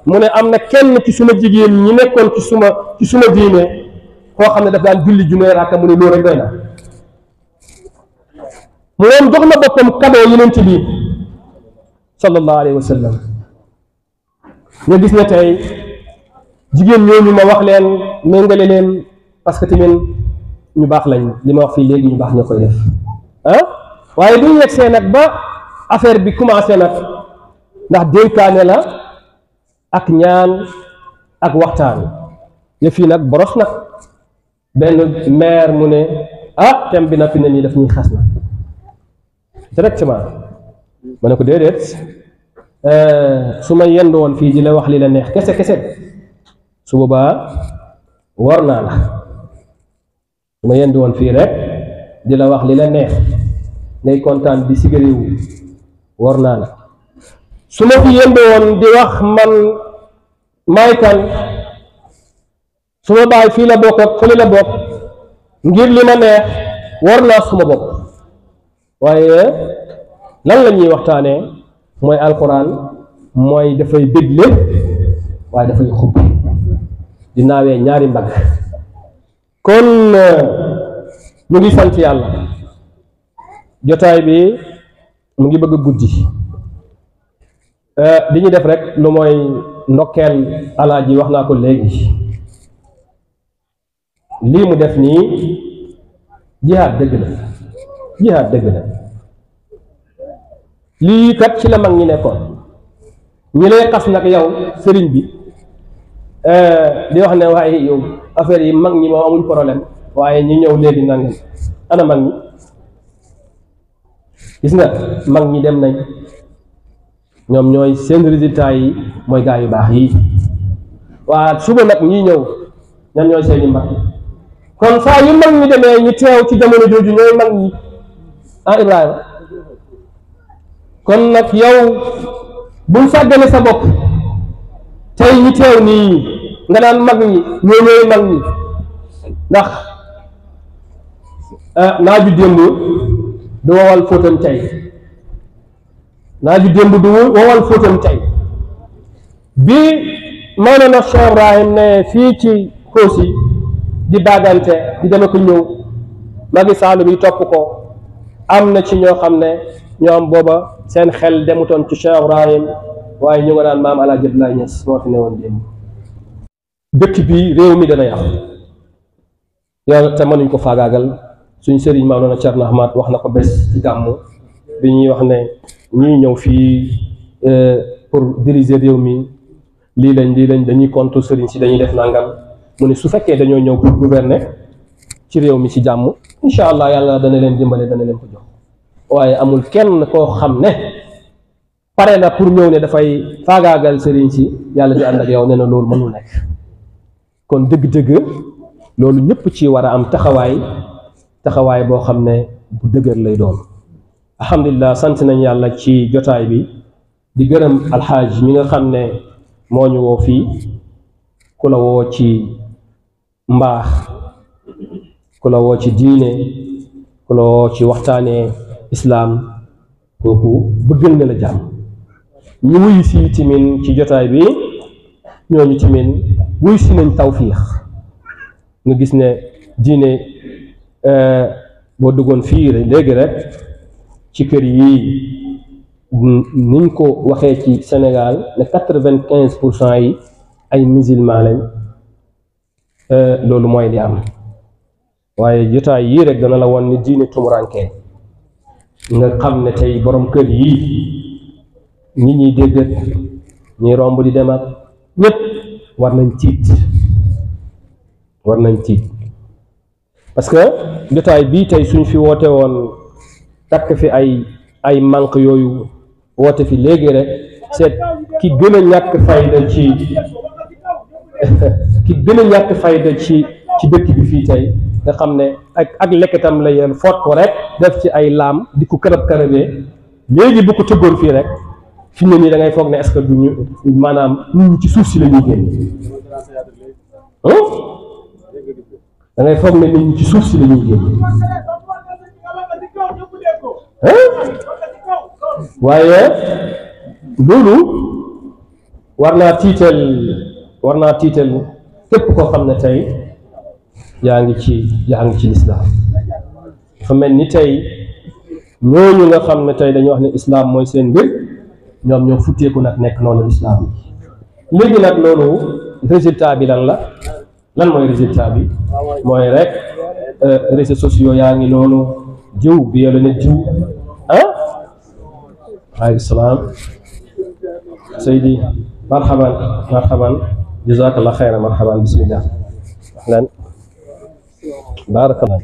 mu ne am na kenn ci suma jigéen ñi nekkoon ci suma diine koo xam ne daf daan julli junne raaka mu ne loolu rek doy na mu moom jox na boppam cadeau yeneen ci biir sallallahu alayhi wa sallam nga gis ne tey jigéen ñooñu ma wax leen méngale leen parce que tamit ñu baax lañ li ma wax fii léegi ñu baax ñoo koy def waaye duñ yegsee nag ba affaire bi commencé nag ndax dénkaane la ak ñaan ak waxtaan yëf yi nag boros nag benn maire mu ne thème bi nag fi ne nii daf ñuy xas na directement ma ne ko déedéet su ma yend woon fii di la wax li la neex kese su boobaa war naa la su ma yend woon fii rek di la wax li la neex ngay kontaan di sigariwu war naa la su ma fi yend woon di wax man maay kan su ma baay fii la bokk ak fële la bokk ngir li ma neex war naa suma bopp waaye lan la ñuy waxtaanee mooy alquran mooy dafay bégle waaye dafay xub di naawee ñaari mbagg kon ñu ngi sant yàlla jotaay bi mu ngi bëgg guddi di ñu def rek lu mooy ndokkeel alaaji wax naa ko léegi lii mu def nii jihaad dëgg la lii kat ci la mag ñi nekkoon ñi lay xas nag yow sëriñ bi di wax ne waaye yow affaire yi mag ñi moom amuñ problème waaye ñi ñëw léegi nangam ana mag ñi gis nga mag ñi dem nañ ñoom ñooy seen résultat yi mooy gaa yu baax yi waa suba nag ñii ñëw ñan ñooy seeni mag kon saa yu mag ñi demee ñu teew ci jamono jooju ñooy mag ñi Ibrahima kon nag yow bul sàggane sa bopp tey ñi teew nii nga naan mag ñi ñooy mag ñi ndax naaju démb du wowal fóotam tey naaju démb du wowal fóotam tey bi maanaam na Cheikh Ibrahim ne fii ci Kossy di baagante di deme ko ñëw magi Saalum yi topp ko am na ci ñoo xam ne ñoom booba seen xel demutoon ci Cheikh Ibrahim waaye ñu nga naan maam Alaaji Abdoulaye Niass moo fi newoon démb dëkk bi réew mi dana yàqu yàlla te mënuñ ko faagaagal. suñ sëriñ Maolana Thierno Ahmad wax na ko bés ci gàmmu bi ñuy wax ne ñii ñëw fii pour diriger réew mi lii lañ dañuy contre sëriñ si dañuy def nangam mu ne su fekkee dañoo ñëw pour gouverner ci réew mi ci jàmm incha allah yàlla dana leen dimbale dana leen ko jox waaye amul kenn koo xam ne pare na pour ñëw ne dafay faagaagal sëriñ si yàlla di ànd ak yow nee na loolu mënul nekk. kon dëgg-dëgg loolu ñëpp ci war a am taxawaay boo xam ne bu dëgër lay doon. alhamdulilah sant nañ yàlla ci jotaay bi di gërëm alxaaj mi nga xam ne moo ñu woo fii ku la woo ci mbaax ku la woo ci diine ku la woo ci waxtaanee islaam kooku bëggal na la jàmm. ñu wuyu si timin ci jotaay bi ñooñu timin wuyu si nañ tawfiix nga gis ne diine boo duggoon fii léegi rek ci kër yi niñ ko waxee ci Sénégal ne 95% yi ay musulman lañ loolu mooy li am waaye jotaay yii rek dana la woon ni diine tumuranke nga xam ne tey borom kër yi ñi ñuy déggat ñuy romb di dem ak ñépp war nañ tiit parce que jotaay bii tey suñ fi woote woon takk fi ay manque yooyu woote fi léegi rek seet ki gën a ñàkk fayda ci dëkk bi fii tey nga xam ne ak lekkatam la yéen foot ko rek def ci ay laam di ko karabee léegi bu ko tëggoon fii rek fi ne nii da ngay foog ne est-ce que duñu maanaam nit ñi ci suuf si la ñuy génn da ngay foog ne nit ñi ci suuf si la ñuy génn waaye loolu war naa tiital képp koo xam ne tey yaa ngi ci lislaam dafa mel ni tey ñooñu nga xam ne tey dañu wax ne islaam mooy seen mbir ñoom ñoo futteeku nag nekk noonu lislaam léegi nag loolu résultat bi lan mooy résultat bi mooy rek réseaux sociaux yaa ngi noonu jiw bi yàlla ne jiw aleykum salaam Seydi marhaban jazakallah xayran marhaban bismillah ahlan barakallah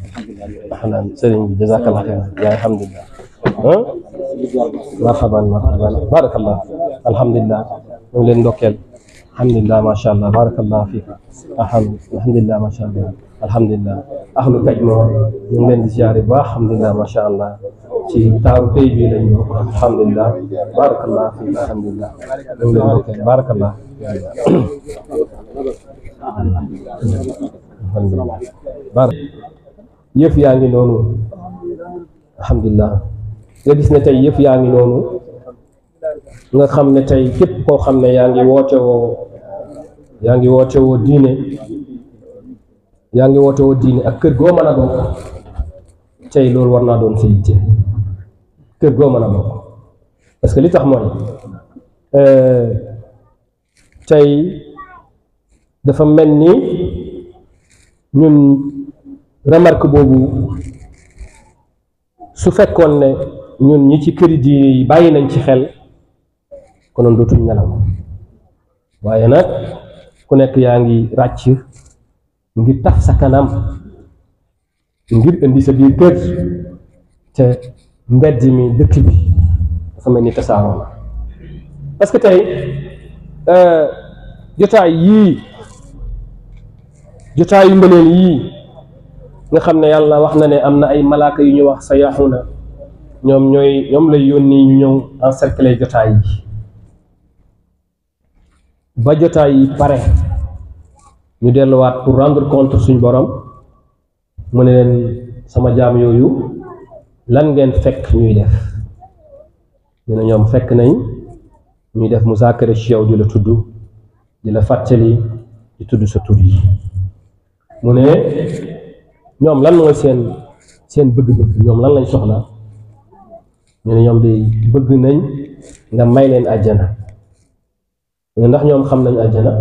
ahlan sëriñ bi jazakallah xayran yaa alhamdulillah marhaban barakallah alhamdulillah ñu ngi leen ndokkeel alhamdulillah masha allah barakallah fiik alhamdulillah masha allah alhamdulillah ahlu Kajmoor ñu ngi leen di ziyaare bu baax alhamdulillah masha allah ci taaru tey bii lañ bokk alhamdulillah barakallah fiik alhamdulillah ñu ngi leen ndokkeel barakallah alhamdulillah yëf yaa ngi noonu alhamdulillah nga gis ne tey yëf yaa ngi noonu nga xam ne tey képp koo xam ne yaa ngi woote woo diine ak kër goo mën a bokk tey loolu war naa doon sa yitte kër goo mën a bokk parce que li tax mooy tey dafa mel ni ñun remarque boobu su fekkoon ne ñun ñi ci këri diine yi bàyyi nañ ci xel konoon dootuñ nelaw waaye nag ku nekk yaa ngi ràcc ngir taf sa kanam ngir indi sa biir kër te mbedd mi dëkk bi dafa mel ni tasaaroo la parce que tey jotaay yu mbeneen yii nga xam ne yàlla wax na ne am na ay malaaka yu ñu wax sa yaxuna ñoom lay yónni ñu ñëw encercler jotaay yi ba jotaay yi pare ñu delluwaat pour rendre compte suñ borom mu ne leen sama jaam yooyu lan ngeen fekk ñuy def ñu ne ñoom fekk nañ ñuy def muzaakara ci yow di la tudd di la fàttali di tudd sa tur yi mu ne ñoom lan mooy seen bëgg-bëgg ñoom lan lañ soxla ñu ne ñoom day bëgg nañ nga may leen àjjana ñu ne ndax ñoom xam nañ àjjana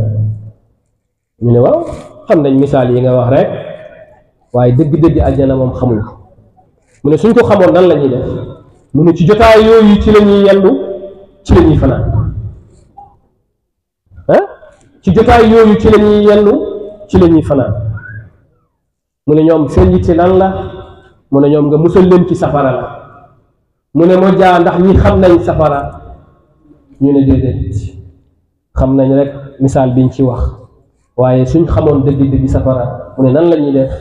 ñu ne waaw xam nañ misaal yi nga wax rek waaye dëgg-dëgg àjjana moom xamuñ ko mu ne suñ ko xamoon nan la ñuy def mu ne ci jotaay yooyu ci la ñuy yendu ci la ñuy fanaan ci jotaay yooyu ci la ñuy yendu ci la ñuy fanaan mu ne ñoom seen yitte lan la mu ne ñoom nga musal leen ci safara la mu ne moo jaa ndax ñi xam nañ safara ñu ne déedéet xam nañ rek misaal biñ ci wax waaye suñ xamoon dëgg-dëgg safara mu ne nan la ñuy def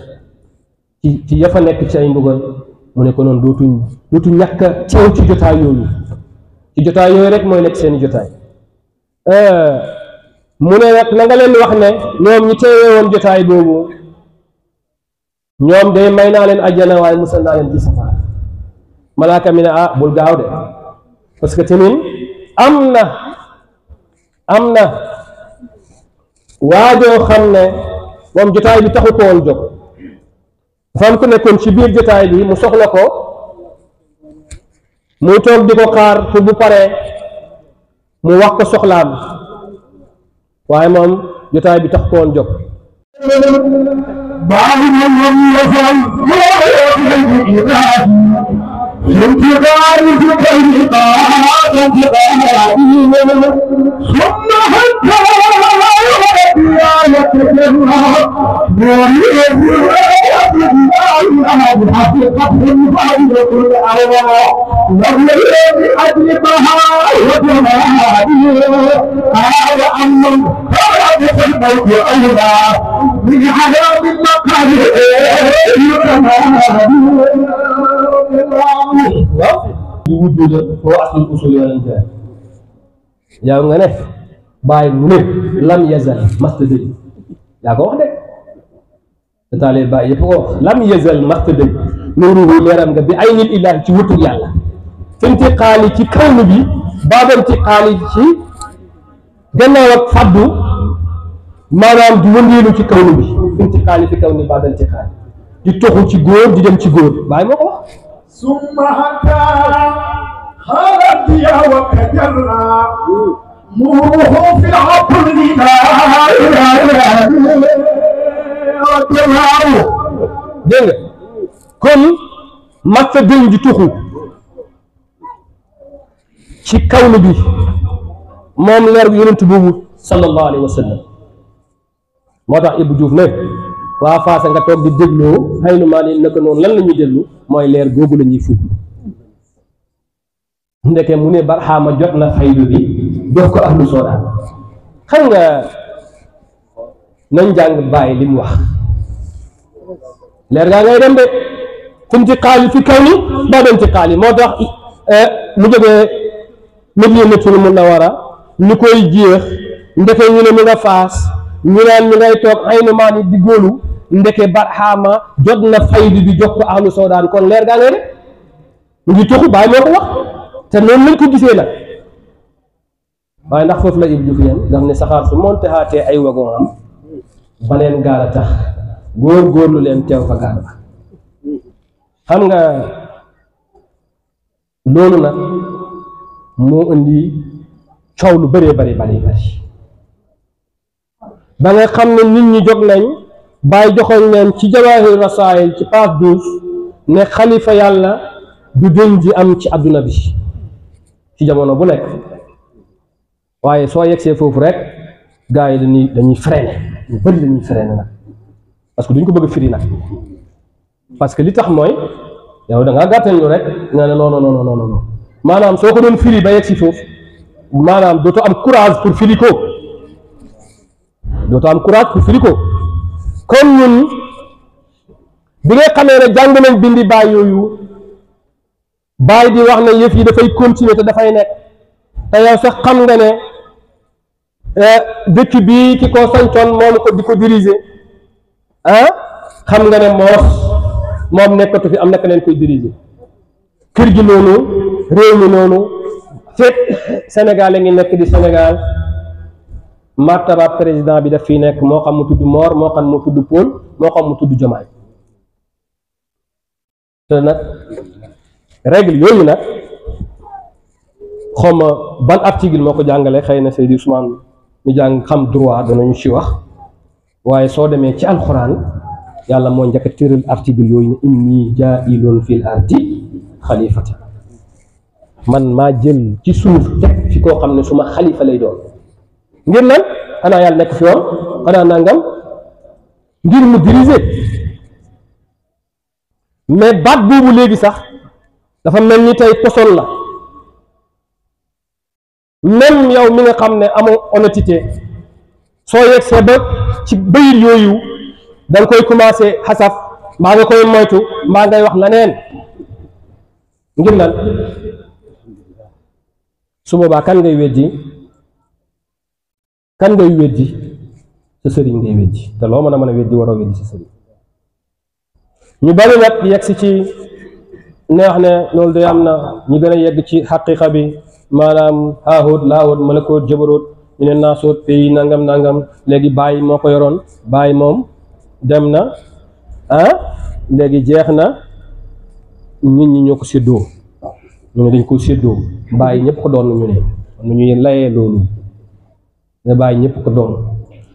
ci ya fa nekk ci ay mbugal mu ne ko noonu dootu ñàkk a teew ci jotaay yooyu ci jotaay yooyu rek mooy nekk seeni jotaay mu ne nag na nga leen wax ne ñoom ñi teewee woon jotaay boobu ñoom day may naa leen àjjana waaye musal naa leen ci safara malaaka mi ne bul gaaw de parce que tamit am na waajoo xam ne moom jotaay bi taxu ko woon jóg dafa am ku nekkoon ci biir jotaay bi mu soxla ko muy toog di ko xaar pour bu paree mu wax ko soxlaam waaye moom jotaay bi tax ko woon jóg yow nga ne bàyyi mu ne lam yazal masta dëj yaa ko wax de te taalee bàyyi yëpp ko wax lam yazal masta dëj nuuruhu leeram nga bi ay nit illaahi ci wutuk yàlla finti xaali ci kawnu bi baabanti xaali ci gannaaw ak faddu maanaam di wëndeelu ci kawnu bi finti xaali fi kaw ni baabanti xaali di toxu ci góor di dem ci góor bàyyi moo ko wax summa hatta خالد يا وكجرنا نوره في العقل dégg nga kon masta dëñ di tuxu ci kawnu bi moom leer bi yonent boobu sallallahu alayhi wa sallam moo tax Ibou Diouf ne waa Faasa nga toog di dégloo xëy na maa ni naka noonu lan la ñuy déglu mooy leer googu la ñuy fugg ndeke mu ne barxaama jot na faydu bi jox ko ahlu soodaan xam nga nañ jàng bàyyi li mu wax leer gaa ngay dem de finti xaali fi kaw ni baabanti xaali moo tax mu jógee Madinatul Munawwara li koy jeex ndeke ñu ne mi nga Faas ñu naan mi ngay toog ay nu maan di góolu ndeke barxaama jot na faydu bi jox ko ahlu soodaan kon leer gaa ngay de mu ngi toxu bàyyi moo ko wax te noonu lañ ko gisee nag waaye ndax foofu la Ibou Diouf yéen daf ne saxaar su moonte xaatee ay wagon am baneen gaal a tax góor-góorlu leen teew fa gaal ba xam nga loolu nag moo indi coow lu bëree bëri ba nga xam ne nit ñi jóg nañ bàyyi joxoñ leen ci Jawaahir Rasaa'il ci page 12 ne xalifa yàlla du dëñ ji am ci àdduna bi ci jamono bu nekk waaye soo yegsee foofu rek gars yi dañuy freiné ñu bëri dañuy freiné nag parce que duñ ko bëgg a firi nag parce que li tax mooy yow da ngaa gàttal ñu rek nga ne non maanaam soo ko doon firi ba yegsi foofu maanaam dootoo am courage pour firi ko kon ñun bi nga xamee ne jàng nañ bindi baay yooyu baay di wax ne yëf yi dafay continuer te dafay nekk te yow sax xam nga ne dëkk bii ki ko sancoon moom ko di ko diriger xam nga ne moom nekkatu fi am na keneen koy diriger kër gi noonu réew mi noonu fépp Sénégal a ngi nekk di Sénégal martaba président bi daf fii nekk moo xam mu tudd Mor moo xam mu tudd Paul moo xam mu tudd Diomaye te nag règle yooyu nag xawma ban article moo ko jàngale xëy na Seydi Ousmane mi jàng xam droit danañu ci wax waaye soo demee ci alxuraan yàlla moo njëkk a tëral article yooyu ne inni jaa'ilun fil ardi xalifata, man maa jël ci suuf teg fi koo xam ne suma xalifa lay doon. ngir lan xanaa yàlla nekk fi woon xanaa nangam ngir mu diriger. mais baat boobu léegi sax dafa mel ni tey poson la. même yow mi nga xam ne amoo honnêteté soo yegsee ba ci bayit yooyu da nga koy commencé xasaf mbaa nga koy moytu mbaa ngay wax leneen ngir lan su boobaa kan ngay weddi sa sëriñ ngay weddi te loo mën a weddi waroo weddi sa sëriñ. ñu bari nag yegsi ci neex ne loolu day am na ñu gën a yegg ci xaqiqa bi maanaam haahut laahut malakoot jabaroot ñu ne naasoot pays nangam nangam léegi bàyyi moo ko yoroon bàyyi moom dem na léegi jeex na nit ñi ñoo ko séddoo ñu ne dañ ko séddoo bàyyi ñëpp ko doon ñu ne nu ñuy layee loolu ne bàyyi ñëpp ko doon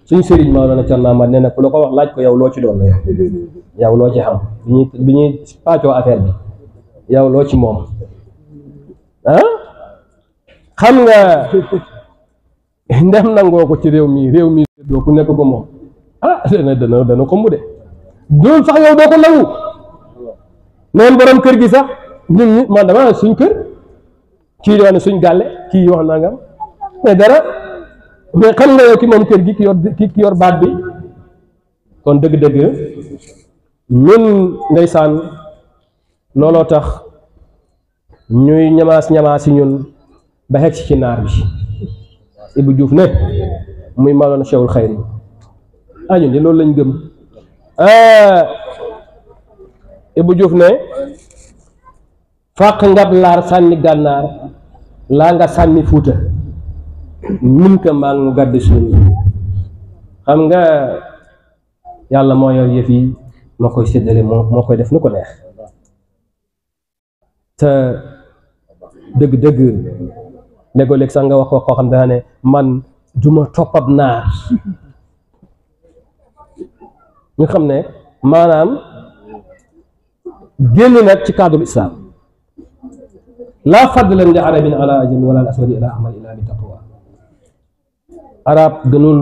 suñu sëriñ Maolana Thierno Amath nee na ku la ko wax laaj ko yow loo ci doon yow loo ci xam bi ñuy pàccoo affaire bi yow loo ci moom xam nga ndem nangoo ko ci réew mi doo ku nekk ko moom dana ko mu de doon sax yow doo ko nangu neen borom kër gi sax ñun ñi man dama suñ kër kii wax ne suñ gàlle kii wax nangam mais dara mais xam nga yow ki moom kër gi ki yor baat bi kon dëgg-dëgg ñun ndeysaan looloo tax ñuy ñamaas ñun ba xeg ci naar bi Ibou Diouf ne muy Maolana Cheikhul Khayri ñun de loolu lañ gëm Ibou Diouf ne fàq ngab laar sànni gànnaar laa nga sànni fuuta mun ka maa ngi gàddi suñu xam nga yàlla moo yor yëf yi moo koy séddale moo koy def nu ko neex te dëgg-dëgg léegoo-léeg sax nga wax ko koo xam dana ne man duma toppab naar ñu xam ne maanaam génn nag ci cadre islam laa fadla li arabin ala ajami wala al aswadi ila ahmar ila bi taqwa arab gënul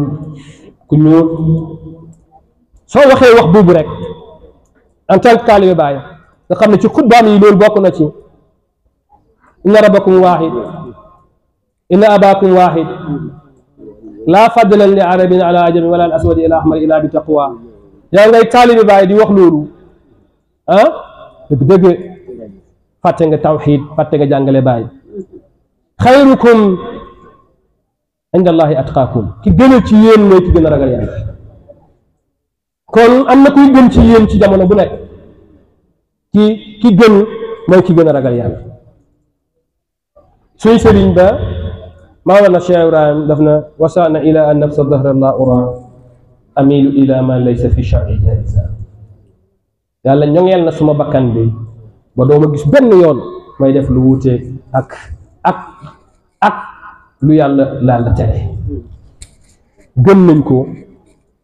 ku ñuul soo waxee wax boobu rek en tant que taalibe Baay nga xam ne ci xutbaam yi loolu bokk na ci inna rabbakum waahid inna abaakum waahid laa fadlan li arabin ala ajami wala al aswadi ila ahmar ila bi taqwa yaa ngay taalibe Baay di wax loolu dëgg-dëgg fàtte nga tawxiid fàtte nga jàngale Baay xayrukum inda allahi atqaakum ki gënal ci yéen mooy ki gën a ragal yàlla kon am na kuy gën ci yéen ci jamono bu nekk ki gën mooy ki gën a ragal yàlla suñ sëriñ ba Mawlana Cheikh Ibrahim daf na wasaana ila an nafsa dahra la ura amilu ila ma laysa fi shari jaiza yàlla ñoŋeel na suma bakkan bi ba dooma gis benn yoon may def lu wuute ak lu yàlla laal la tere gëm nañ ko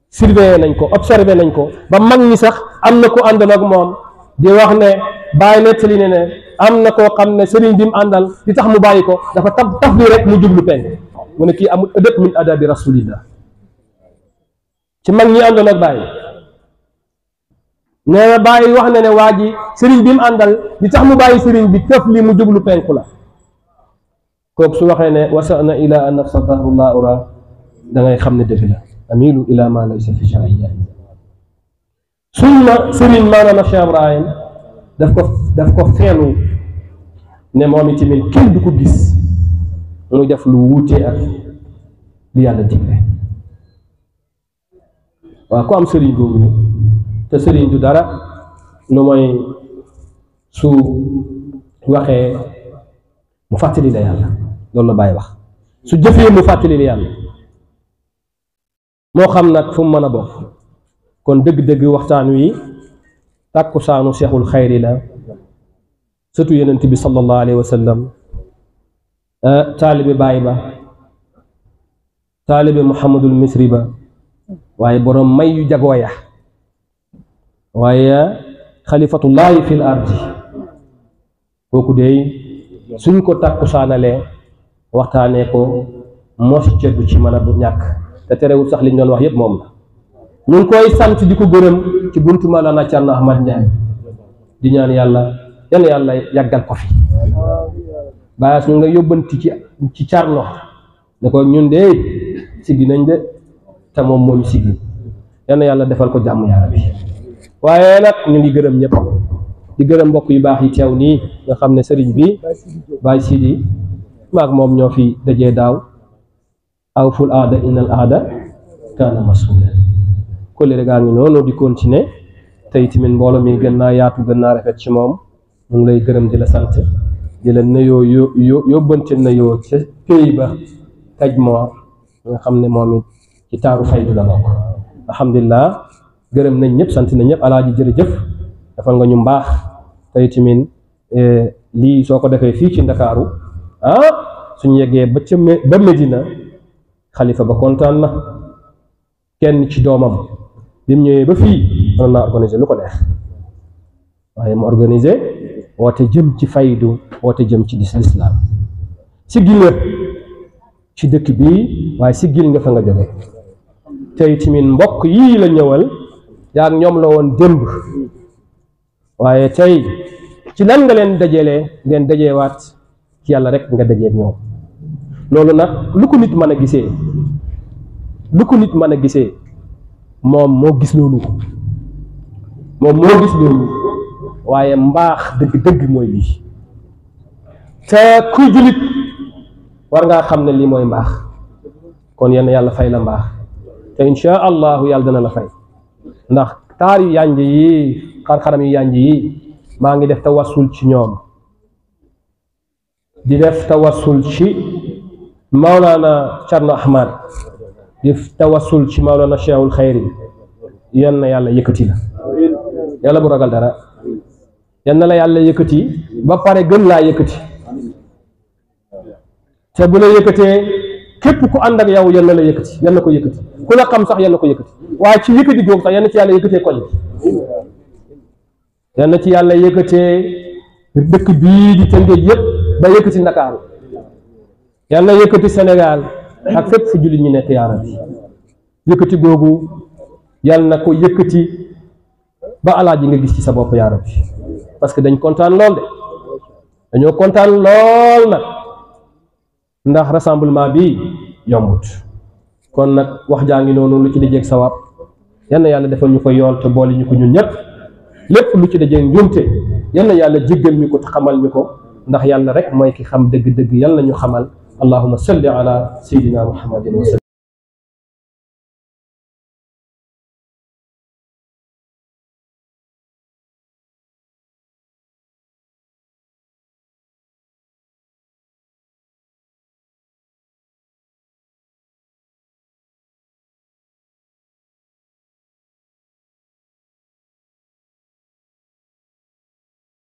surveiller nañ ko observer nañ ko ba mag ñi sax am na ko àndal ak moom di wax ne bàyyi nettali ne am na koo xam ne sëriñ bi mu àndal di tax mu bàyyi ko dafa taf li rek mu jublu penk mu ne kii amul ëdëb min adabi rasulillah ci mag ñi àndal ak bàyyi nee na bàyyi wax na ne waa ji sëriñ bi mu àndal di tax mu bàyyi sëriñ bi taf li mu jublu penku la kooku su waxee ne wasana ila an nafsa dahrullah ura da ngay xam ne dëgg la amilu ila ma laysa fi shari'a sunna sëriñ maanaam Cheikh Ibrahim daf ko feelu ne moom itamit kenn du ko gis mu def lu wuute ak li yàlla digle waaw ku am sëriñ googu te sëriñ du dara lu mooy su waxee mu fàttali la yàlla loolu la Baay wax su jëfee mu fàttali la yàlla moo xam nag fu mu mën a bokk kon dëgg-dëgg waxtaan wi tàkkusaanu Cheikhul Khayri la surtout yonent bi sallallahu alayhi wa sallam taalibe Baay ba taalibe Muhammadul Misri ba waaye borom may yu jagoo ya waaye xalifatullahi fil ardi kooku dey suñ ko takkusaanalee waxtaanee ko mos du ci mën a bu ñàkk te terewul sax liñ doon wax yépp moom la ñu ngi koy sant di ko gërëm ci buntu Mawlana Thierno Ahmad Ndiaye di ñaan yàlla yàlla yàggal ko fi baas ñu nga yóbbanti ci Thierno ne ko ñun de siggi nañ de te moom moo ñu siggi yàlla defal ko jàmm yaa rabbi waaye nag ñu ngi gërëm ñëpp di gërëm mbokk yu baax yi teew nii nga xam ne sëriñ bi Baye Sidi maag moom ñoo fi dajee daaw aw ful aada innal aada kaana mas'uula kóllëre gaa ngi noonu di continuer tey tamit mbooloo mi gën naa yaatu gën naa rafet ci moom ñu ngi lay gërëm di la sant di la nuyoo yóbbante nuyoo ca pays ba Kajmoor nga xam ne moom it ci taaru faydu la bokk alhamdulilah gërëm nañ ñëpp sant nañ ñëpp alaaji jërëjëf defal nga ñu mbaax tey tamit lii soo ko defee fii ci Ndakaaru suñu yeggee ba Medina xalifa ba kontaan na kenn ci doomam bi mu ñëwee ba fii mën naa organiser lu ko neex waaye mu organiser woote jëm ci faydu woote jëm ci lislaam siggil nga ci dëkk bii waaye siggil nga fa nga jóge tey tamit mbokk yii la ñëwal yaag ñoom la woon démb waaye tey ci lan nga leen dajelee ngeen dajeewaat ci yàlla rek nga dajeeg ñoom loolu nag lu ko nit mën a gisee moom moo gis loolu waaye mbaax dëgg mooy lii te kuy julit war ngaa xam ne lii mooy mbaax kon yenn yàlla fay la mbaax te insha allahu yàlla dana la fay ndax taar yu yànj yi xar-xaram yu yànj yi maa ngi def tawassul ci ñoom di def tawassul ci Mawlana Thierno Ahmad di tawassul ci Mawlana Cheikhul Khayri yan na yàlla yëkkati la yàlla bu ragal dara yan na la yàlla yëkkati ba pare gën laa yëkkati te bu la yëkkatee képp ku ànd ak yow yan na la yëkkati yan na ko yëkkati ku la xam sax yan na ko yëkkati waaye ci yëkkati googu sax yan na ci yàlla yëkkatee koñ yan na ci yàlla yëkkatee dëkk bii di Tëngéej yëpp ba yëkkati Ndakaaru yan na yëkkati Sénégal ak fépp fu jullit ñi nekk yaa rabbi yëkkati googu yal na ko yëkkati ba alaaji nga gis ci sa bopp yaa rabbi parce que dañ kontaan lool de dañoo kontaan lool nag ndax rassemblement bi yombut kon nag wax jaa ngi noonu lu ci dajeeg sawab yal na yàlla defal ñu ko yool te boole ñu ko ñun ñëpp lépp lu ci dajeeg njuumte yal na yàlla jéggal ñu ko te xamal ñu ko ndax yàlla rek mooy ki xam dëgg-dëgg yal na ñu xamal allahumma salli ala sayyidina muhammadin wa sallam